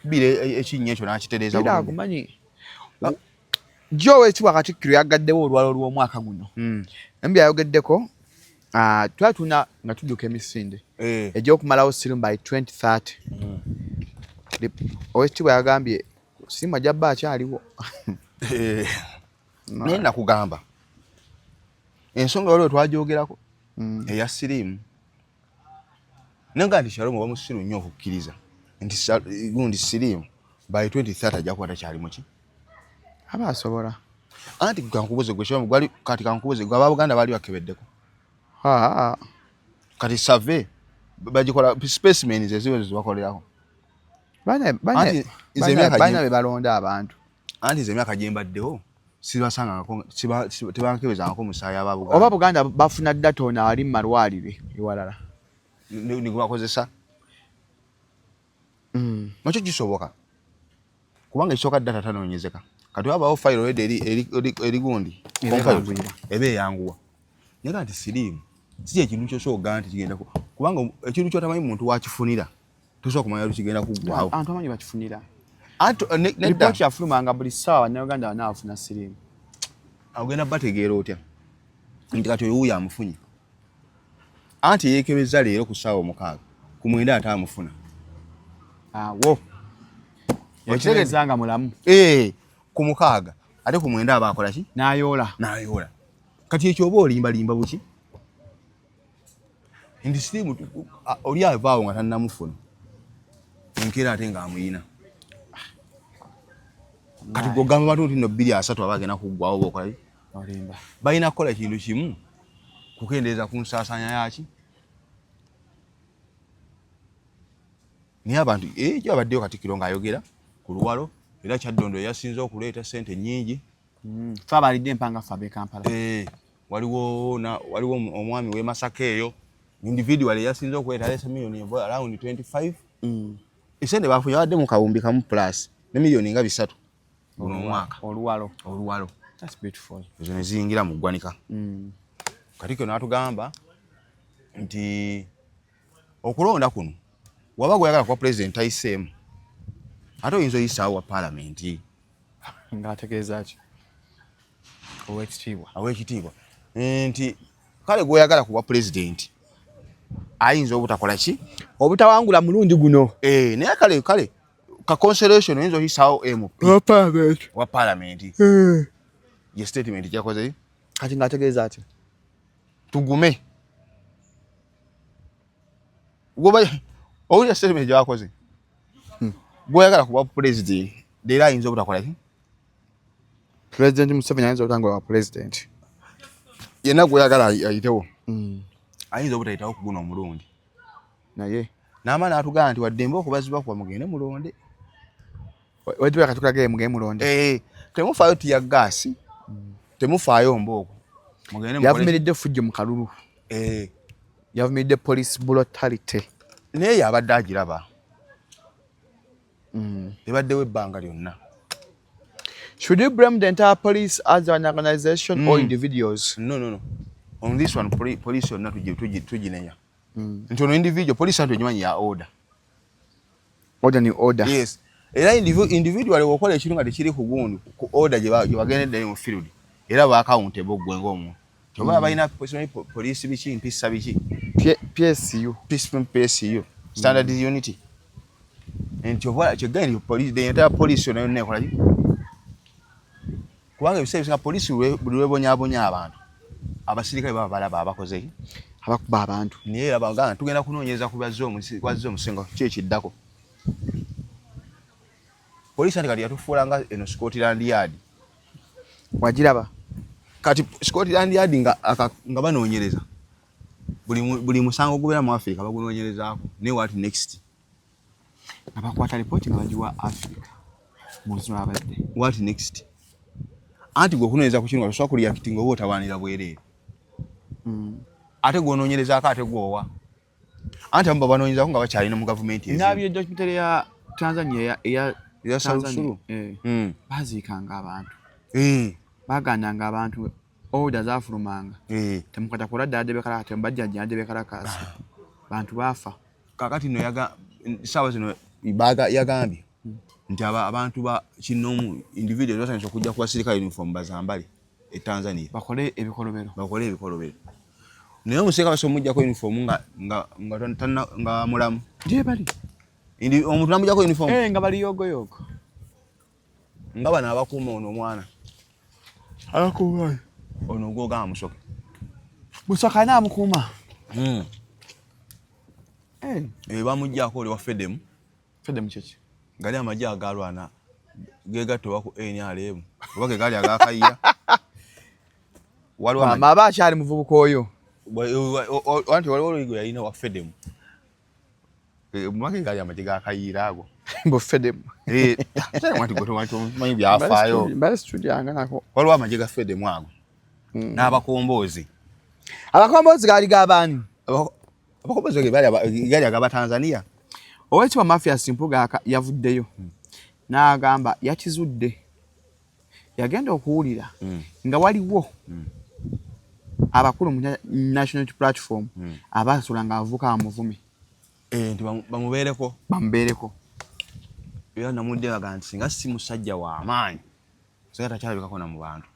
bbira ekinnya ekyo n'akitereeza bulungi. Akumanyi. Jjo Oweekitiibwa Katikkiro yagaddewo olwalo lw'omwaka guno. Embi ayogeddeko twali tulina nga tudduka emisinde egy'okumalawo siriimu by 2030. Oweekitiibwa yagambye siriimu ajja bba akyaliwo. Naye nakugamba ensonga waliwo twagyogerako eya siriimu, naye nga nti Shalom oba musiru nnyo okukkiriza nti gundi siriimu by 2030 ajja kuba takyali muki. Aba asobola. Anti kankubuze gwe Shalom, gwali kati kankubuze gwe, Abaganda baali bakebeddeko? Kati survey bagikola, specimens eziwe zibakolerako. Balina be balonda abantu. Anti nze emyaka gye mbaddewo sibasangangako, tebankebezangako musaayi aba Buganda. Oba Buganda bafuna data ono ali mu malwaliro ewalala. Nigubakozesa. Nakyo kisoboka kubanga ekisooka data tanoonyezeka. Kati wabaawo fayiro already eri gundi eba eyanguwa. Naye nga nti siriimu si ekintu kyosobola okugamba nti kigenda, kubanga ekintu kyotamanyi muntu wakifunira tosobola kumanya lukigenda kuggwawo. Abantu amanyi bakifunira. Ripooti yafulumanga buli ssaawa, Bannayuganda bana bafuna siriimu. Ogenda bategeera otya nti kati oyo wuuyo amufunye? Anti yeekebeza leero ku ssaawa 6, ku 9 ate amufuna. Awo ekitegeeza nga mulamu. Ku 6 ate ku 9 aba akola ki? N'ayoola. N'ayoola. Kati ekyo oba olimbalimba buki nti siriimu oli avaawo nga tannamufuna, enkeera ate ng'amuyina. Kati gwogamba bantu nti no 2030 aba agenda kuggwawo, bokola balina kukola kintu kimu, kukendeeza ku nsaasaanya yaki. Naye abantu ekyo abaddeyo Katikkiro ng'ayogera ku Luwalo, era Kyaddondo yasinze okuleeta ssente nnyingi. Fe abalidde empanga ffe ab'e Kampala. Waliwo waliwo omwami w'e Masaka eyo individual yasinze okuleeta, aleese miliyoni around 25. Esente bafunye babadde mu kawumbi kamu plus ne miliyoni nga 300 guno omwaka. Oluwalo. Oluwalo. That's beautiful. Ezo ne ziyingira mu ggwanika. Katikkiro n'atugamba nti okulonda kuno waba gweyagala kuba pulezidenti tayiseemu, ate oyinza oyisaawo wa paalamenti. Ng'ategeeza ki Owekitiibwa? Owekitiibwa nti kale gweyagala kuba pulezidenti ayinza obutakola ki? Obutawangula mulundi guno. Naye kale ka consolation oyinza oyisaawo MP wa paalamenti. Ye statement gyakoze. Kati ng'ategeeza ati tugume. Goba owulira statement gyakoze, gweyagala kuba pulezidenti leero ayinza obutakola ki? President Museveni ayinza obutangula wa president. Yenna gweyagala ayitewo ayinza obutayitawo ku guno omulundi. Naye n'amaani atugamba nti waddembe okubazibwa kuba mugende mulonde. Wetuba katukage mugende mulonde. Temufaayo tear gas, temufaayo mbooko, mugende mukole. Yavumiridde effujjo mu kalulu. Yavumiridde police brutality. Naye yabadde agiraba, ebaddewo ebbanga lyonna. Should you blame the entire police as an organization or individuals? No. On this one, police yonna tuginenya. Nti ono individual, police anti ogimanyi ya order. Order ni order. Yes. Era individual wokola ekintu nga tekiri ku gundi, ku order gye bagendedde mu field, era ba accountable ggwe ng'omuntu. Oba balina police biki, mpisa biki? PSU. PSU. Standard unity. Nti oba kyegenda police, the entire police yonna yonna ekola ki? Kubanga ebiseera ebisinga police buli lwebonyaabonya abantu, abasirikale baba balaba abakoze ki? Abakuba abantu. Naye era bagamba tugenda kunoonyereza ku bazze omusengo, ki ekiddako? Poliisi anti kati yatufuula nga eno Scotland Yard. Wagiraba? Kati Scotland Yard nga banoonyereza buli musango gubeera mu Africa bagunoonyerezaako, naye what next? Nga bakwata lipooti nga bagiwa Africa mu nsi mwabadde. What next? Anti gwe okunoonyereza ku kino nga tosobola kureactinga oba otawaanira bwereere. Ate gw'onoonyerezaako ate gw'owa. Anti abamu babanoonyerezaako nga bakyalina mu gavumenti ezimu. Nabye documentary ya Tanzania eya Eya Salusulu? Eh. Baziikanga abantu. Eh. Bagandanga abantu, order zafulumanga. Eh. Temukata kuladda adde bekalaka, tembajjajja adde bekalakaasi. Bantu baafa. Kakati no yaga sawa zino baga yagambye nti abantu ba kinomu individual batandise okujja ku basirikale uniform bazambale e Tanzania. Bakole ebikolobero. Bakole ebikolobero. Naye omusirikale basobola omuggyako uniform nga mulamu. Gye bali. Omuntu namuggyako uniform. Eh, nga bali yogoyogo. Nga bano abakuuma ono omwana. Abakuuma. Ono gw'ogamba Musoke. Musoke ani amukuuma? Eh. Eh, bamuggyako oli wa Fedemu. Fedemu kiki? Gali amagye agalwana gegatta oba ku NRM oba ge gali agakayiya. Waliwo Maama aba akyali muvubuka oyo. Anti waliwo oluyigo yalina wa Fedemu. Eh, mumake gali amagye gakayiira ago. Mbu Fedemu. Eh, anti gwe tomanyi byafaayo. Mbale situdyanga nako. Waliwo amagye ga Fedemu ago. N'abakomboozi. Abakomboozi gaali g'abaani? Abakomboozi ge gali agaba Tanzania. Oweekitiibwa Mathias Mpuuga yavuddeyo n'agamba yakizudde, yagenda okuwulira nga waliwo abakulu mu National Unity Platform abaasula nga abavubuka bamuvume. Eh, nti bamubeereko. Bamubeereko. Era namudde baga nti singa si musajja wa maanyi, singa takyalabikako na mu bantu.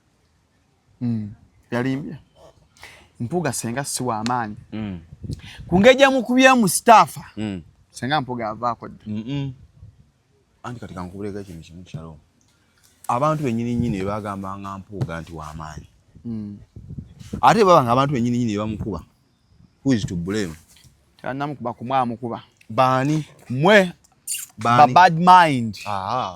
Yalimbye. Mpuuga senga si wa maanyi. Ku ngeri gy'amukubyemu sitaafa, senga Mpuuga avaako dda. Anti kati kankubuleko ekintu kimu, Shalom. Abantu bennyini nnyini be bagambanga Mpuuga nti wa maanyi. Ate baba nga abantu bennyini nnyini be bamukuba. Who is to blame? Tebannamukuba kumwamukuba. Baani? Mmwe. Baani? Ba bad mind.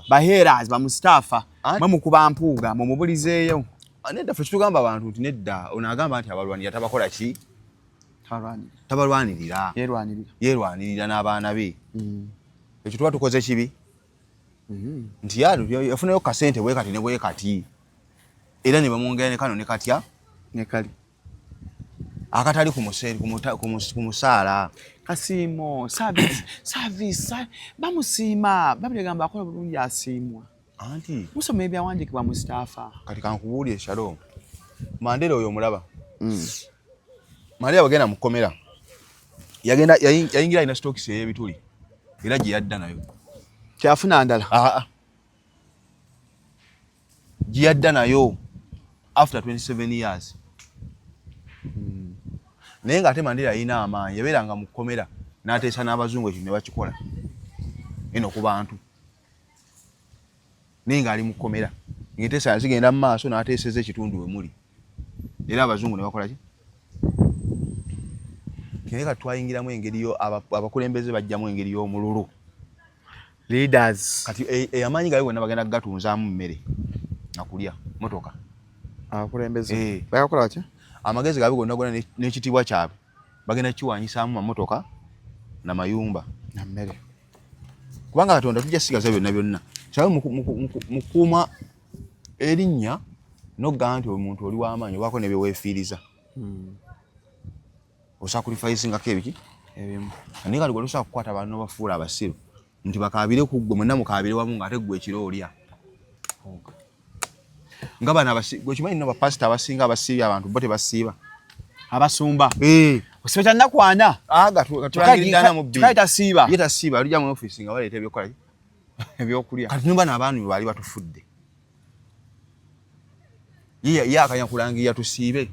Ba haters, ba Mustafa. Mwe mukuba Mpuuga, mumubulizeeyo. Nedda ffe kitugamba abantu nti nedda, ono agamba nti abalwanirira tabakola ki? Tabalwanirira. Tabalwanirira. Yeerwanirira. Yeerwanirira n'abaana be. Ekyo tuba tukoze kibi. Nti yafunayo kasente bwe kati ne bwe kati. Era ne bamwongera ne kano ne katya? Ne kali. Akatali ku musaala. Kasiimo, service, service, bamusiima, Babiri egamba akola bulungi asiimwa. Anti. Musoma ebyawandiikibwa Mustafa. Kati kankubuulire Shalom. Mandela oyo omulaba. Mandela bw'agenda mu kkomera, yayingira alina sitokisi ey'ebituli era gye yadda nayo. Kyafuna ndala? Aa. Gye yadda nayo after 27 years. Naye ng'ate Mandela yalina amaanyi, yabeeranga mu kkomera n'ateesa n'abazungu ekyo ne bakikola eno ku bantu. Naye ng'ali mu kkomera, ng'enteesa zigenda mu maaso n'ateeseza ekitundu we muli. Era abazungu ne bakola ki? Naye kati twayingiramu engeri yo, abakulembeze bajjamu engeri y'omululu. Leaders. Kati amaanyi gaabwe gonna bagenda kugatunzaamu mmere na kulya, motoka. Abakulembeze. Bagakola batya? Amagezi gaabwe gonna gonna n'ekitiibwa kyabwe bagenda kukiwanyisaamu mamotoka na mayumba. Na mmere. Kubanga Katonda tujja kusigaza byonna byonna. Kyawe mukuuma erinnya n'okugamba nti omuntu oli w'amaanyi obaako ne bye weefiiriza. Osacrificingako ebiki? Ebimu. Naye kati gwe tosobola kukwata bantu n'obafuula abasiru nti bakaabire ku ggwe, mwenna mukaabire wamu ng'ate ggwe ekiro olya. Nga bano gwe okimanyi nno bapasita abasinga abasiibye abantu bo tebasiiba. Abasumba. Eh. Osiba kya nnaku ana. Aga, tulangiridde ana mu bbiri. Kyokka tasiiba. Ye tasiiba, alijja mu ofiisi nga baleeta ebyokukola ki? Ebyokulya. Kati nno bano abaami bwe baali batufudde. Ye akanya kulangirira tusiibe.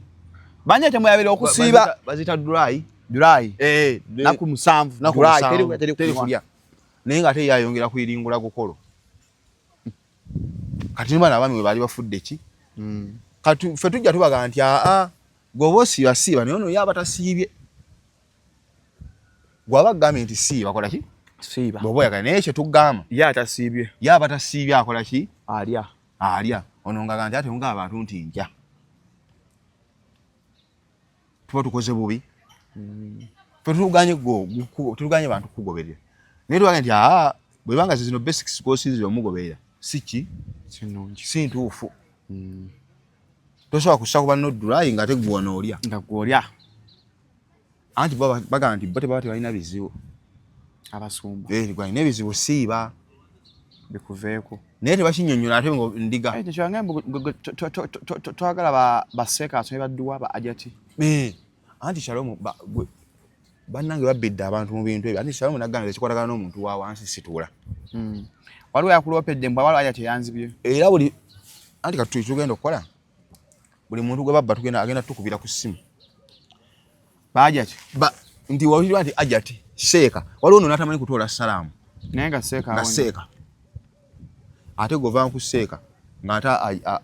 Banye temweyabira okusiiba. Bazita dry. Dry. Eh, Naku 7. Naku Dry. 7. Teri Teri kunywa. kulya. Naye ng'ate ye ayongera kuyiringula gukolo. Kati nno bano abaami bwe baali bafudde ki? Kati ffe tujja tubaga nti aa, gwe oba osiiba siiba, naye ono ye aba tasiibye. Gw'aba agambye nti siiba, kola ki? Siiba. Bw'oba oyagala, naye kye tugamba. Ye atasiibye. Ye aba tasiibye akola ki? Alya. Alya. Ono ng'agamba nti ate mugamba abantu nti nja. Tuba tukoze bubi. Ffe tuluganye bantu kukugoberera. Naye tugambye nti aa, bw'ebanga zino basics kw'osinziira omugoberera, si ki? Si nnungi. Si ntuufu. Tosobola kussa ku banno dry ng'ate ggwe onoolya. Nga ggwe olya. Anti bo bagamba nti bo tebaba tebalina bizibu. Abasumba. Eh, gwe alina ebizibu siiba. Bikuveeko. Naye tebakinyonyola ate ngo ndiga. Eh, tekyange twagala baseeka asome badduwa ba ajati. Eh, anti Shalom bannange babbidde abantu mu bintu ebyo. Anti Shalom nagamba ekikwatagana n'omuntu wa wansi situula. Waliwo yakulopedde mbwa waliwo ajati eyanzibye. Era buli anti kati tugenda okukola buli muntu gwe babba tugenda agenda tukubira ku ssimu. Ba ajati. Ba nti wawulira nti ajati seeka waliwo ono n'atamanyi kutoola salaamu. Naye nga seeka. Nga seeka. Ate gova ku seeka ng'ate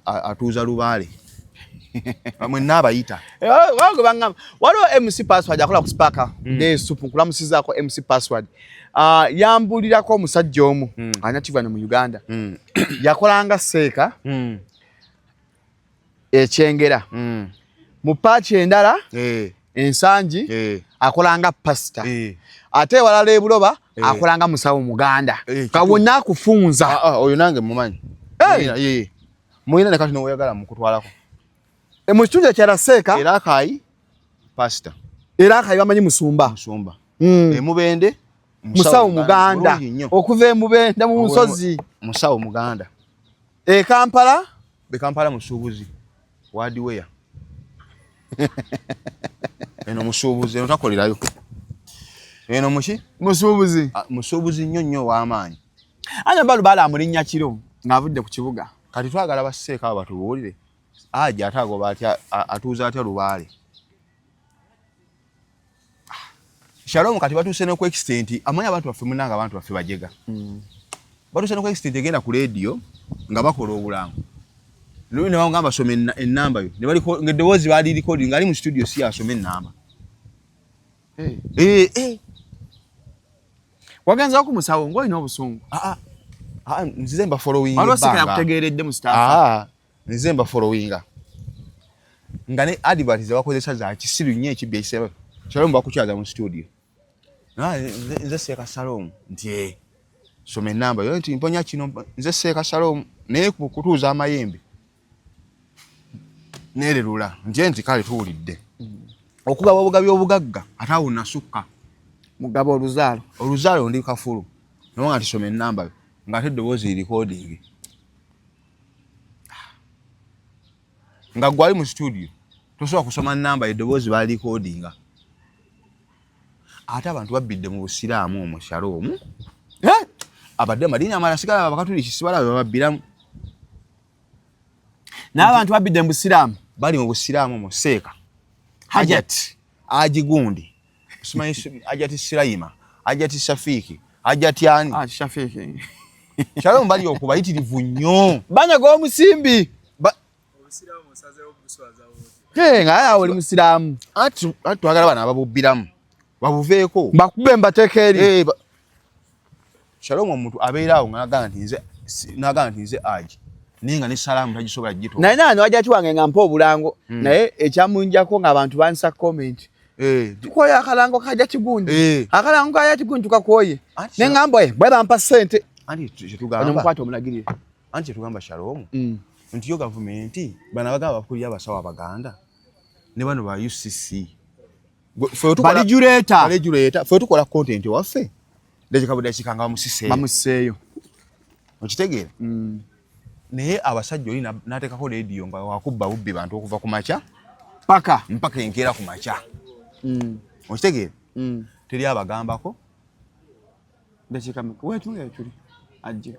atuuza lubaale. Mwenna abayita. Eh, waliwo MC Password akola ku Spark. Ne supu nkulamusizaako MC Password. Yambulirako omusajja omu alina kivano mu Uganda. Yakolanga seeka ekyengera. Mu paaki endala ensangi akolanga pasita. Ate ewalala ebuloba akolanga musawo muganda. Kawonna akufunza. Oyo nange mumanyi. Muyina ne kati n'oyagala mukutwalako. Mu kitundu ekyala seeka era akayi pasita. Era akayi bamanyi musumba. Musumba. Emubende musawo muganda. Okuva emubende mu nsozi. Musawo muganda. E Kampala? E Kampala musuubuzi. Hardware. Eno musuubuzi eno takolerayo. Eno muki? Musuubuzi. Musuubuzi nnyo nnyo w'amaanyi. Anya balu bala amulinnya kiro ng'avudde ku kibuga. Kati twagala baseeka abo batubuulire. Aje ate agoba atya atuuza atya lubaale. Shalom kati batuuse ne ku extent amanyi abantu baffe munnange abantu baffe bajega. Batuuse ne ku extent egenda ku radio nga bakola obulango. Luli ne bamugamba soma ennamba yo. Ne baliko ng'eddoboozi baali recording ng'ali mu studio si asome ennamba. Wagenza ku musawo ng'olina obusungu. Nzize mba following Waliwo sika yakutegeeredde mu staff. Nzize mba followinga. Nga ne advert ze bakozesa za kisiru nnyo ekibbi ekisebe. Shalom bakukyaza mu studio. Nze Seeka Shalom nti soma ennamba yo nti mponya kino nze Seeka Shalom naye kutuuza amayembe. Neererula nti nti kale tuwulidde. Okugaba obugabi obugagga ate awo nasukka. Mugaba oluzaalo. Oluzaalo ndi kafulu. Naye nga tisoma ennamba yo ng'ate eddoboozi recording. Nga gwali mu studio tosobola kusoma nnamba eddoboozi ba recordinga. Ate abantu babbidde mu busiraamu omwo Shalom. Abadde amadiini amalala sigala abakatuliki sibalabe bababbiramu. N'abantu babbidde mu busiraamu. Bali mu busiraamu omwo seeka. Hajat. Ajigundi. Simanyi Hajati Sirayima, Hajati Shafiiki, Hajati ani? Shafiiki. Shalom bali okubayitirivu nnyo. Banyaga omusimbi. Nga awo oli musiraamu. Anti twagala bano ababubbiramu. Babuveeko. Bakube mbateeka eri. Shalom omuntu abeera awo n'agamba nti nze Haji. Naye nga ne salaamu tagisobola gitola. Naye nano Hajati wange nga mpa obulango. Naye ekyamunjako ng'abantu bansa comment. Tukoye akalango ka Hajati gundi. Akalango ka Hajati gundi tukakoye. Ne ngamba bwe bampa ssente. Anti kyetugamba. Omukwate omulagirire. Anti kyetugamba Shalom. Nti yo gavumenti bano abagamba bakulira abasawo Abaganda ne bano ba UCC. Balijuleeta. Ffe tukola content waffe. Dakika bu dakika nga bamusiseeyo. Bamusiseeyo. Okitegeera? Naye abasajja oli n'ateekako leediyo nga wakubba bubbi bantu okuva ku makya paka mpaka enkeera ku makya. Okitegeera? Teri abagambako. Dakika mmeka? Weetuli etuli. Ajje.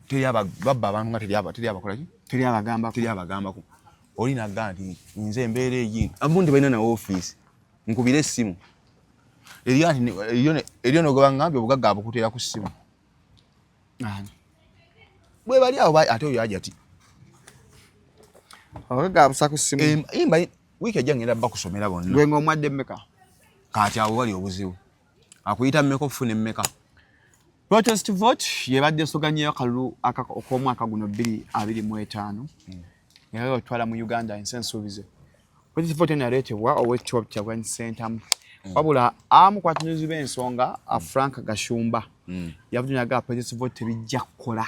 Teri babba abantu nga teri abakola ki? Teri abagambako. Teri abagambako. Oli n'agamba nti nze embeera eyi. Abamu tebalina na ofiisi. Nkubire essimu. Eriyo n'ogaba ngambye obugagga abukuteera ku ssimu. Bwe bali awo ate oyo Hajati. Obugagga abusa ku ssimu. Wiiki ejja ngenda bakusomera bonna. Gwe ng'omwadde mmeka? Kati awo wali obuzibu. Akuyita mmeka okufuna emmeka? Protest vote yebadde esoganyeyo akalulu ak'omwaka guno 2025. Era otwala mu Uganda ensi ensuubize. Protest vote eno yaleetebwa Oweekitiibwa Kyagulanyi Ssentamu. Wabula amu ku batunuulizi b'ensonga Frank Gashumba yavudde n'agamba protest vote tebijja kukola.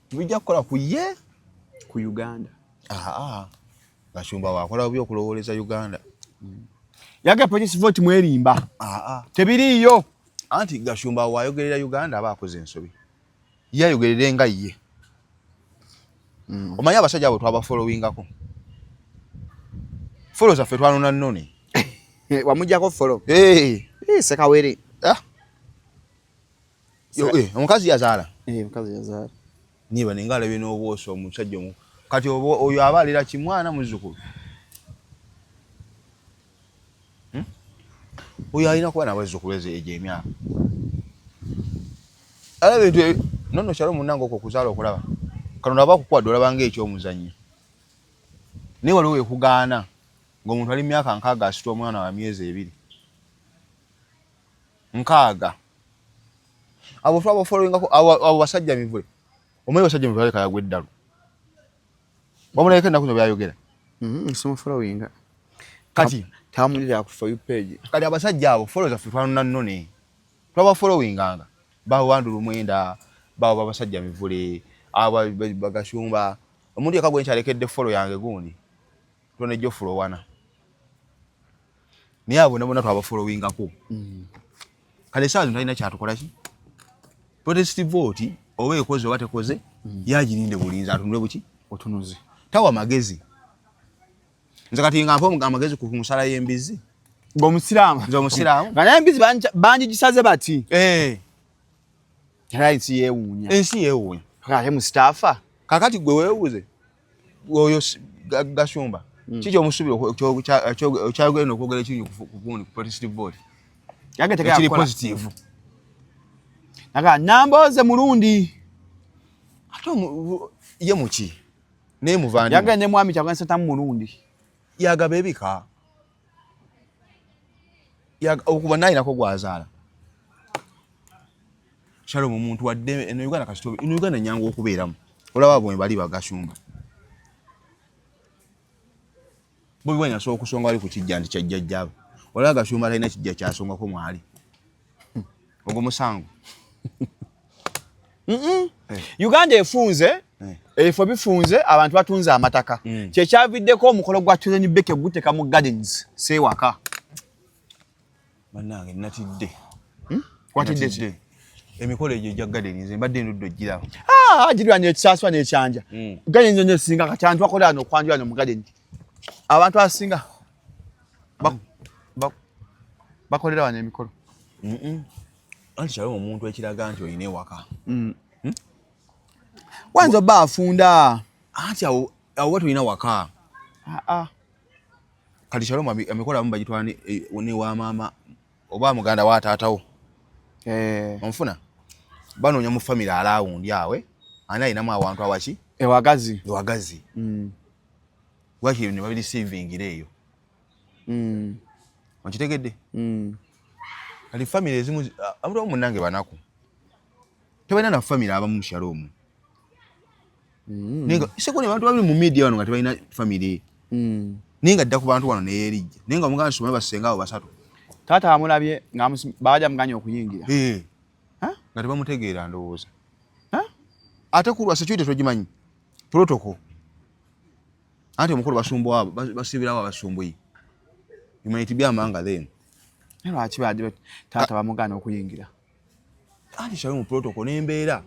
Tebijja kukola ku ye? Ku Uganda. Gashumba wakola bubi okulowooleza Uganda. Yagamba protest vote mwerimba. Tebiriiyo. Anti Gashumba wayogerera Uganda aba akoze ensobi, ye ayogerere nga ye. Omanyi abasajja abo twabafollowingako, follow zaffe twanona nnone. Wamujjako follow? Hey. Sekawere. Ah. Omukazi yazaala. Omukazi yazaala. Niba ninga alabye n'obwoso omusajja omu kati oyo aba alera kimwana muzzukulu. Oyo alina kuba nabazzukulu ezo egyo emyaka alaba ebintu nonno kyalo munnange okwo okuzaala okulaba Katonda aba akukuwadde olaba ng'ekyomuzannyo, naye waliwo wekugaana ng'omuntu ali myaka 60 asitula omwana wa myezi 2 60. Abo twabafollowingako abo basajja mivule. Omanyi basajja mivule aleka yagwa eddalu, wamulabeko ennaku zino byayogera. Simufollowinga. Kati tamulira ku For You page. Kati abasajja abo follow zaffe twanona nnone, twabafollowinganga, bawandulu mwenda bawo babasajja mivule abo bagashumba. Omuntu yekka gwe nkyalekedde follow yange gundi tonejjo fulowana, naye abo bona twabafollowingako. Kale esaawa zino talina kyatukola ki protest vote oba ekoze oba tekoze, yagirinde bulinzi atunule buki. Otunuzi. Tawa magezi. Nze kati nga mpa amagezi ku nsala y'embizi. Ng'omusiraamu. Nze omusiraamu. Nga naye embizi bangigisaze bati. Eh. Era ensi yeewuunya. Ensi yeewuunya. Ate Musitaafa. Kakati gwe weewuuze oyo Gashumba, kiki omusuubira kyayogera n'okwogera ekirungi ku gundi ku protest vote ekiri positive? Naga Nambooze mulundi. Ate ye muki naye muvandimwe. Yagenda ne mwami Kyagulanyi Ssentamu mulundi. Yagaba ebika okuba nayinako gwazaala. Shalom, omuntu wadde eno Uganda kasito eno Uganda nyangu okubeeramu. Olaba bwe bali bagashumba, Bobi Wine asobola okusonga wali ku kijja nti kyajjajjaabo. Olaba Gashumba talina kijja kyasongako mwali ogwo musango. Uganda efunze. Ebifo bifunze, abantu batunze amataka. Kyekyaviddeko omukolo gwa Chosen Becky guteka mu gardens seewaka. Bannange, natidde. Watidde ki? Emikolo egyo egya garden nze mbadde ndudde ogiraba. Ah, girwanya ekisaaswa n'ekyanja. Garden zonna esinga kati abantu bakolera wano okwanjula wano mu garden. Abantu abasinga bakolera wano emikolo. Anti kyaliwo omuntu ekiraga nti olina ewaka. Wayinza obba afunda. Anti awo awo tolina waka. Ah, ah. Kati Shalom, emikolo abamu bagitwala ne wa maama oba muganda wa taatawo. Onfuna banoonya mu family around awe ani alinamu awantu awaki. Ewagazi. Ewagazi. Wakiri ne babireceivingira eyo. Okitegedde? Kati family ezimu abantu abamu munnange banaku tebalina na family abamu, Shalom. Naye nga sekone abantu babiri mu media wano nga tebalina family. Naye nga dda ku bantu wano neyerijja, naye nga omuganda somanya basenga abo basatu. Taata amulabye nga baajja muganya okuyingira. Eh. Ha? Nga tebamutegeera ndowooza. Ha? Ate kulwa security togimanyi protocol, anti omukolo basumbuwa basibirawo abasumbuyi, you might be among them. Naye lwaki baadde taata bamugaana okuyingira? Anti Shalom, protocol n'embeera,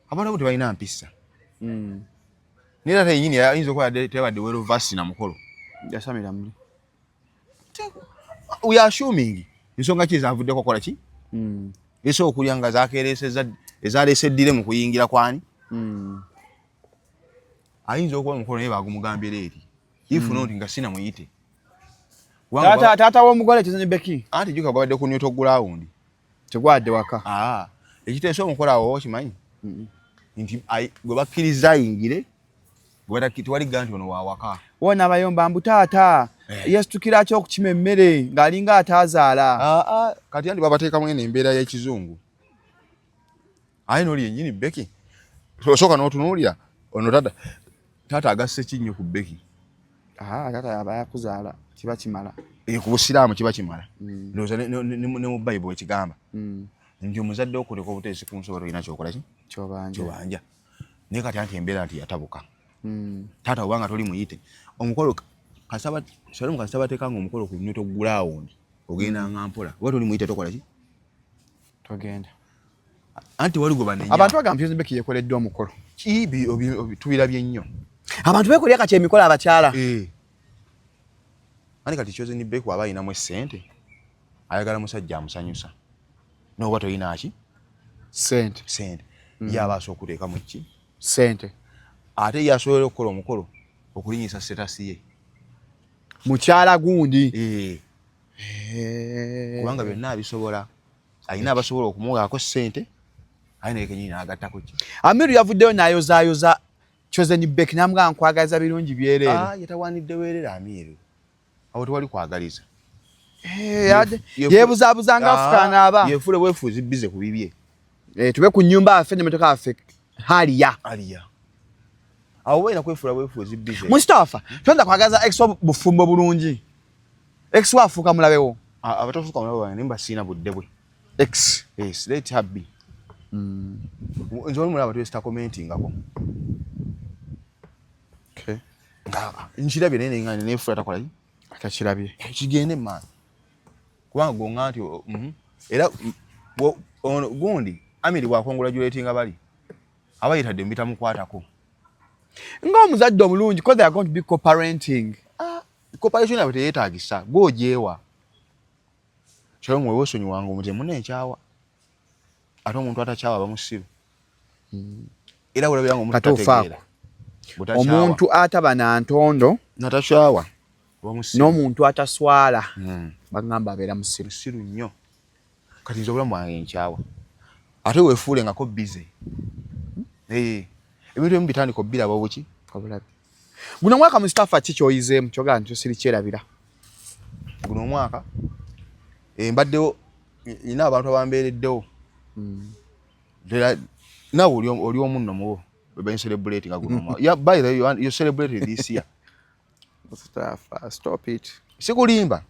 abantu abo tebalina mpisa. Naye taata yenyini ayinza okuba teyabadde well versed na mukolo. Yasamira muli. We are assuming ensonga ki ezavuddeko kola ki esobola okulya nga zakereseza ezaleese eddire mu kuyingira kwani. Ayinza okuba omukolo naye bagumugambira eri if not nga sina muyite. Taata, taata w'omugole Chosen Becky. Anti juka gwabadde ku neutral ground. Tegwadde waka. Ah, ekiteeso omukolo awo okimanyi nti gwe bakkiriza ayingire, tewali ga nti ono wawaka. Wona abayomba mbu taata yesitukira ki okukima emmere ng'alinga ataazaala. Ah, ah, kati andi babateekamu eno embeera y'ekizungu, aye noli yennyini Becky osooka n'otunuulira ono taata, taata agasse kinnyo ku Becky. Ah, taata aba yakuzaala kiba kimala. Eh, ku busiraamu kiba kimala. Ndowooza ne mu Bayibuli ekigamba nti omuzadde okuleka obuteesi ku nsobola olina kyokola ki. Kyobanja. Kyobanja. Naye kati anti embeera nti yatabuka. Taata obanga toli muyite omukolo kasaba Shalom kasaba bateekanga omukolo ku neutral ground ogenda nga mpola oba toli muyite tokola ki. Togenda. Anti wali gwe banenya. Abantu bagamba Chosen Becky yekoleddwa omukolo. Kibi tubirabye nnyo. Abantu beekolera kati emikolo abakyala. Eh. Ani kati Chosen Becky aba ayinamu essente, ayagala musajja amusanyusa. N'oba toyina ki? Ssente. Ssente. Ye aba asobola okuteekamu ki? Ssente. Ate ye asobola okukola omukolo okulinyisa status ye. Mukyala gundi. Eh. Eh. Kubanga byonna abisobola. Alina abasobola okumuwaako ssente, aye naye kenyini n'agattako ki? Amiru yavuddeyo n'ayozaayoza Chosen Becky n'amugamba nkwagaliza birungi byereere. Ah, yatawaanidde weerere Amiru. Awo tewali kwagaliza. Eh, yeebuzaabuza nga Afrika anaaba. Yefuule bwefuuzi bize ku bibye. Eh, tube ku nnyumba yaffe n'emmotoka yaffe haliya. Aliya. Awo balina kwefuula bwefuuzi bize. Mustafa, tonda kwagaza ex wa bufumbo bulungi. Ex wa afuuka mulabewo. Abatafuuka mulabe wange naye mbasiina budde bwe. Ex. Yes, let her be. Nze oli mulaba twesita commentingako. Okay. Nga nkirabye naye nga nefuula takola ki? Atakirabye. Kigende man. Kubanga gonga nti era ono gundi Amiri bw'akongratulatinga bali aba yetadde mu bitamukwatako. Ng'omuzadde omulungi, because they are going to be co-parenting. Ah, cooperation yabwe teyeetaagisa, gwe ogyewa. Shalom wewe osonyiwanga omuntu munne nkyawa. Ate omuntu atakyawa aba musiru. Era olabira nga omuntu tategeera. Omuntu ataba na ntondo natakyawa n'omuntu ataswala bagamba abeera musiru. Musiru nnyo. Kati nze obulamu bwange nkyawa. Ate weefuule ngako busy. Eh, ebintu ebimu bitandika obbiraba obuki? Obulabe. Guno omwaka Mustafa ki ky'oyizeemu ky'ogamba nti sirikyerabira? Guno omwaka mbaddewo nina abantu abambeereddewo. Naawe oli omu nno mubo be celebrate nga guno omwaka. Yeah, by the way, you celebrated this year. Mustafa, stop it. Sikulimba.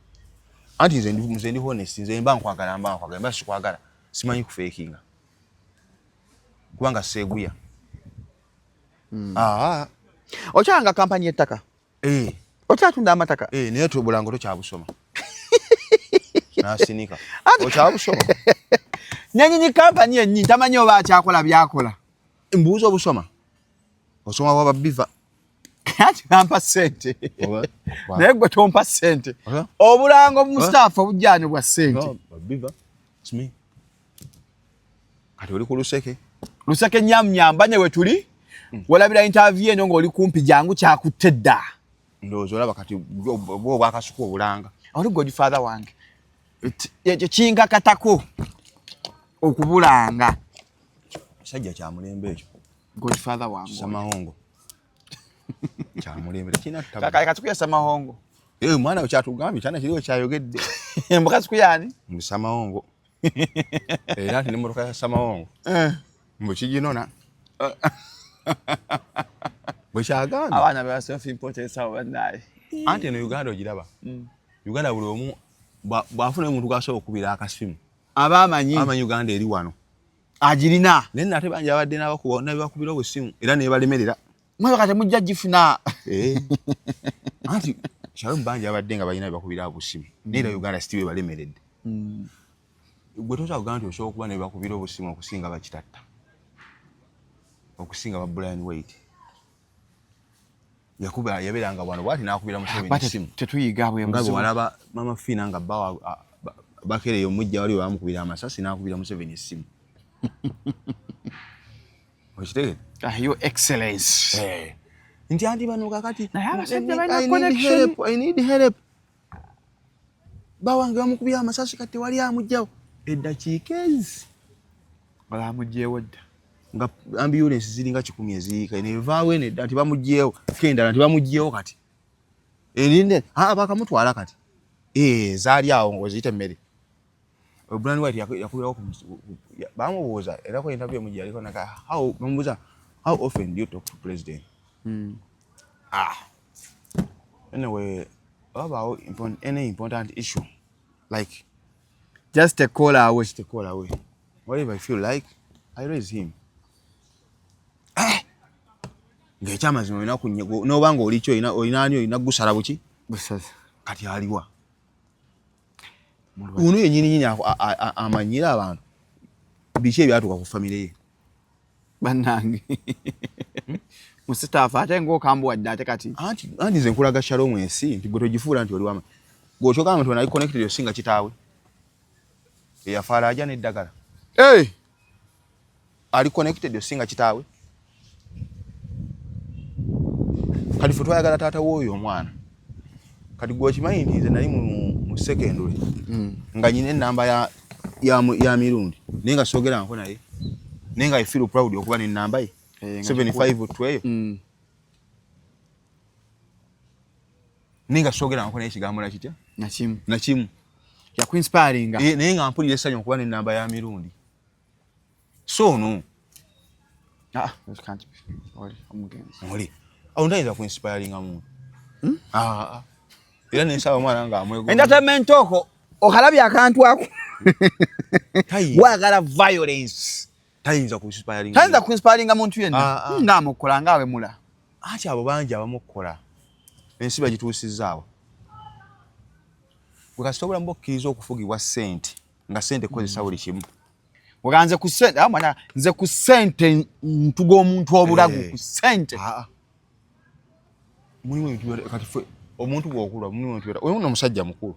Anti nze ndi honest, nze mba nkwagala mba sikwagala simanyi kufeekinga. Kubanga seeguya. Ah. Okyalanga kampani y'ettaka? Eh. Okyatunda amataka? Eh, naye obulango tokyabusoma. N'asinika. Okyabusoma? Nnyini kampani yennyini tamanyi oba akyakola by'akola. Mbuuza obusoma. Osoma bwa babiva. Anti bampa ssente. Naye gwe tompa ssente. Obulango Mustafa obujjaano bwa ssente. Babiva. It's me. Kati oli ku luseke. Luseke nyamunyamba ne we tuli. Walabira interview eno ng'oli kumpi jangu kyakutte dda. Ndowooza olaba kati bwo obwakasuka obulanga. Oli godfather wange. Ekyo kinkakatako okubulanga. Kisajja kya mulembe ekyo. Godfather wange. Samahongo. Kya mulembe tekirina ttabu. Kasuku ya Samahongo. Eh, mwana we kyatugambye kyana kiriwo kyayogedde. Mbu kasuku y'ani? Mbu Samahongo. Era nti n'emmotoka ya Samahongo. Mbu kiginona. Bwe kyagambye. Abaana ba self importance abo bannaye. Anti eno Uganda ogiraba. Uganda buli omu bw'afuna omuntu gw'asobola okukubira akasimu. Aba amanyi. Amanyi Uganda eri wano. Agirina. Naye nno ate bangi abadde n'abakubira obusimu era nebalemerera. Mwe kati mujja gifuna. Eh. Anti Shalom bangi abadde nga balina bebakubira obusimu. Naye era Uganda still ebalemeredde. Gwe tosobola kugamba nti osobola okuba ne bakubira obusimu okusinga bakitatta. Okusinga ba Brian White. Yakuba yabeeranga wano bw'ati n'akubira Museveni essimu. Tetuyiga bwe Nga bwe walaba Mama Fiina nga bba bakereyo omujja wali bamukubira amasasi n'akubira Museveni essimu. Okitegedde? Ah, Your Excellence. Eh. Nti anti bano kakati Naye abasajja balina connection. I need help. Bawange bamukubye amasasi kati tewali amugjawo. Eddakiika ezi. Bamugyewo dda. Nga ambulance ziringa 100 eziyiika nevaawo eno edda nti bamugyewo kendala nti bamugyewo kati. Erinde bakamutwala kati. Eh, zaali awo ng'oziyita emmere. Brian White yakubirawo ku bamubuuza era ko interview mujja yaliko naka how bamubuuza how often do you talk to president? Ah. Anyway, about any important issue like just a call away. Just a call away. Whatever I feel like, I raise him. Eh! Ng'ekyamazima olina n'oba ng'oli ki olina ani olina gusala buki? Busazi. Kati aliwa. Ono yennyini nnyini amanyira abantu. Biki ebyatuuka ku famire ye? Bannange, musitaafu ate ng'okambuwadde ate kati. Anti nze nkulaga Shalom, ensi nti gwe togifuula nti oli wama gwe okyogamba nti onali connected osinga kitaawe eyafaala aja n'eddagala. Hey! Ali connected osinga kitaawe. Kati fe twayagala taata w'oyo omwana. Kati gwe okimanyi nti nze nali mu secondary nga nyina enamba ya Mirundi, naye nga soogeranko naye, naye nga I feel proud okuba n'enamba ye. Eh, nga 75 tweyo naye nga soogeranko naye ekigambo nakitya nakimu. Nakimu. Yakuinspiringa. Eh, naye nga mpulira essanyu okuba n'enamba ya Mirundi. So no. Ah, it can't be. Oli omugenzi. Oli awo ntayinza kuinspiringa muntu. Ah, ah. Era nensaba omwana nga amwegomba. Entertainment oko okalabye akantu ako. Tayinza. Wagala violence. Tayinza kuinspiringa. Tayinza kuinspiringa muntu yenna. Ah, ah. Ng'amukola ng'awemula. Anti abo bangi abamukola ensi bagituusizaawo. Gwe kasita obulamu bwokkiriza okufugibwa ssente, nga ssente kukozesa buli kimu. Oga nze ku ssente, ah, mwana, nze ku ssente ntuga omuntu obulago ku ssente. Ah, ah. Mulimu ebintu kati ffe omuntu bw'okula mulimu ebintu oyo nno omusajja mukulu.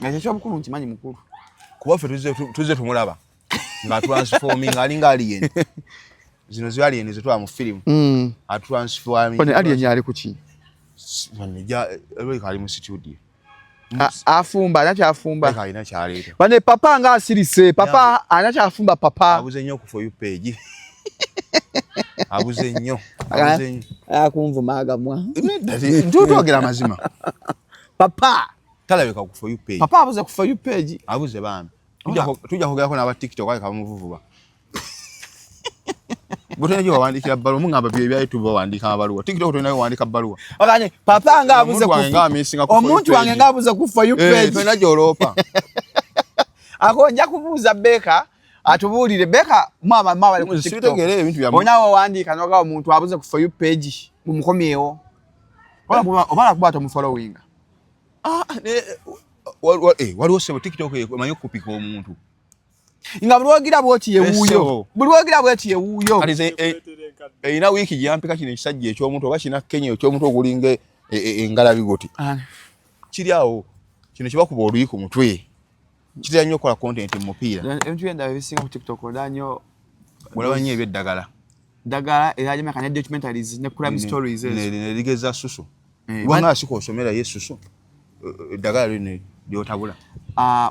Nga ekyo ekyobukulu nkimanyi mukulu. Kuba ffe tuzze tumulaba nga transforming alinga alien. Zino zi alien zetulaba mu firimu. Atransforming. Ono alien ali ku ki? Alabika ali mu studio. Afumba, alina kyafumba. Alabika alina kyaleeta. Bane papa nga asirise, papa alina kyafumba papa. Abuze nnyo ku For You page. Abuze nnyo. Abuze nnyo. Akunvuma agamwa. Nedda, twogera amazima. Papa. Talabika ku For You page. Papa abuze ku For You page. Abuze bambi. Tujja kwogerako n'aba TikTok aye kabamuvuvuba. Bwe tolina gye wawandikira bbaluwa, mugamba bye ebya YouTube bawandiika amabaluwa. TikTok tolina wewandiika bbaluwa. Oganye, papa nga abuze Omuntu ku wange nga amisinga ku For You Omuntu wange page. nga abuze ku For You page. Tolina gy'oloopa. Ako nja kubuuza Beka atubuulire. Beka, mwaba bali ku TikTok. Sibitegeera ebintu byammwe. Olina wewandiika n'ogamba omuntu abuze ku For You page, mumukomyewo. Oba kuba tomufollowinga. Ah, ne, waliwo ssebo TikTok emanyi okupika omuntu. Nga buli lwogira bw'oti ye wuuyo. Ssebo. Buli lwogira bw'oti ye wuuyo. Kati nze, erina wiiki gye yampika kino ekisajja eky'omuntu oba kina Kenya eky'omuntu ogulinga engalabi goti. Kiri awo kino kibakuba oluyi ku mutwe. Kitera nnyo okukola content mu mupiira. Ebintu by'endaba ebisinga ku TikTok olaba nnyo. Olaba nnyo eby'eddagala. Ddagala era gyemeka ne documentaries ne crime stories ezo. Ne ligeza susu. Kubanga asika osomera ye susu. Eddagala lino lyotabula.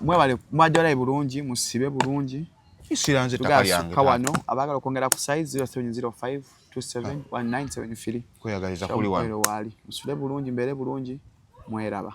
Mwebale, mwajja olabe bulungi, musibe bulungi. Kisira nze ettaka lyange. Tugala wano, abaagala okwongera ku size zero seven zero five two seven one nine seven three. Kweyagaliza kuli wano. Waali. Musule bulungi, mbeere bulungi, mweraba.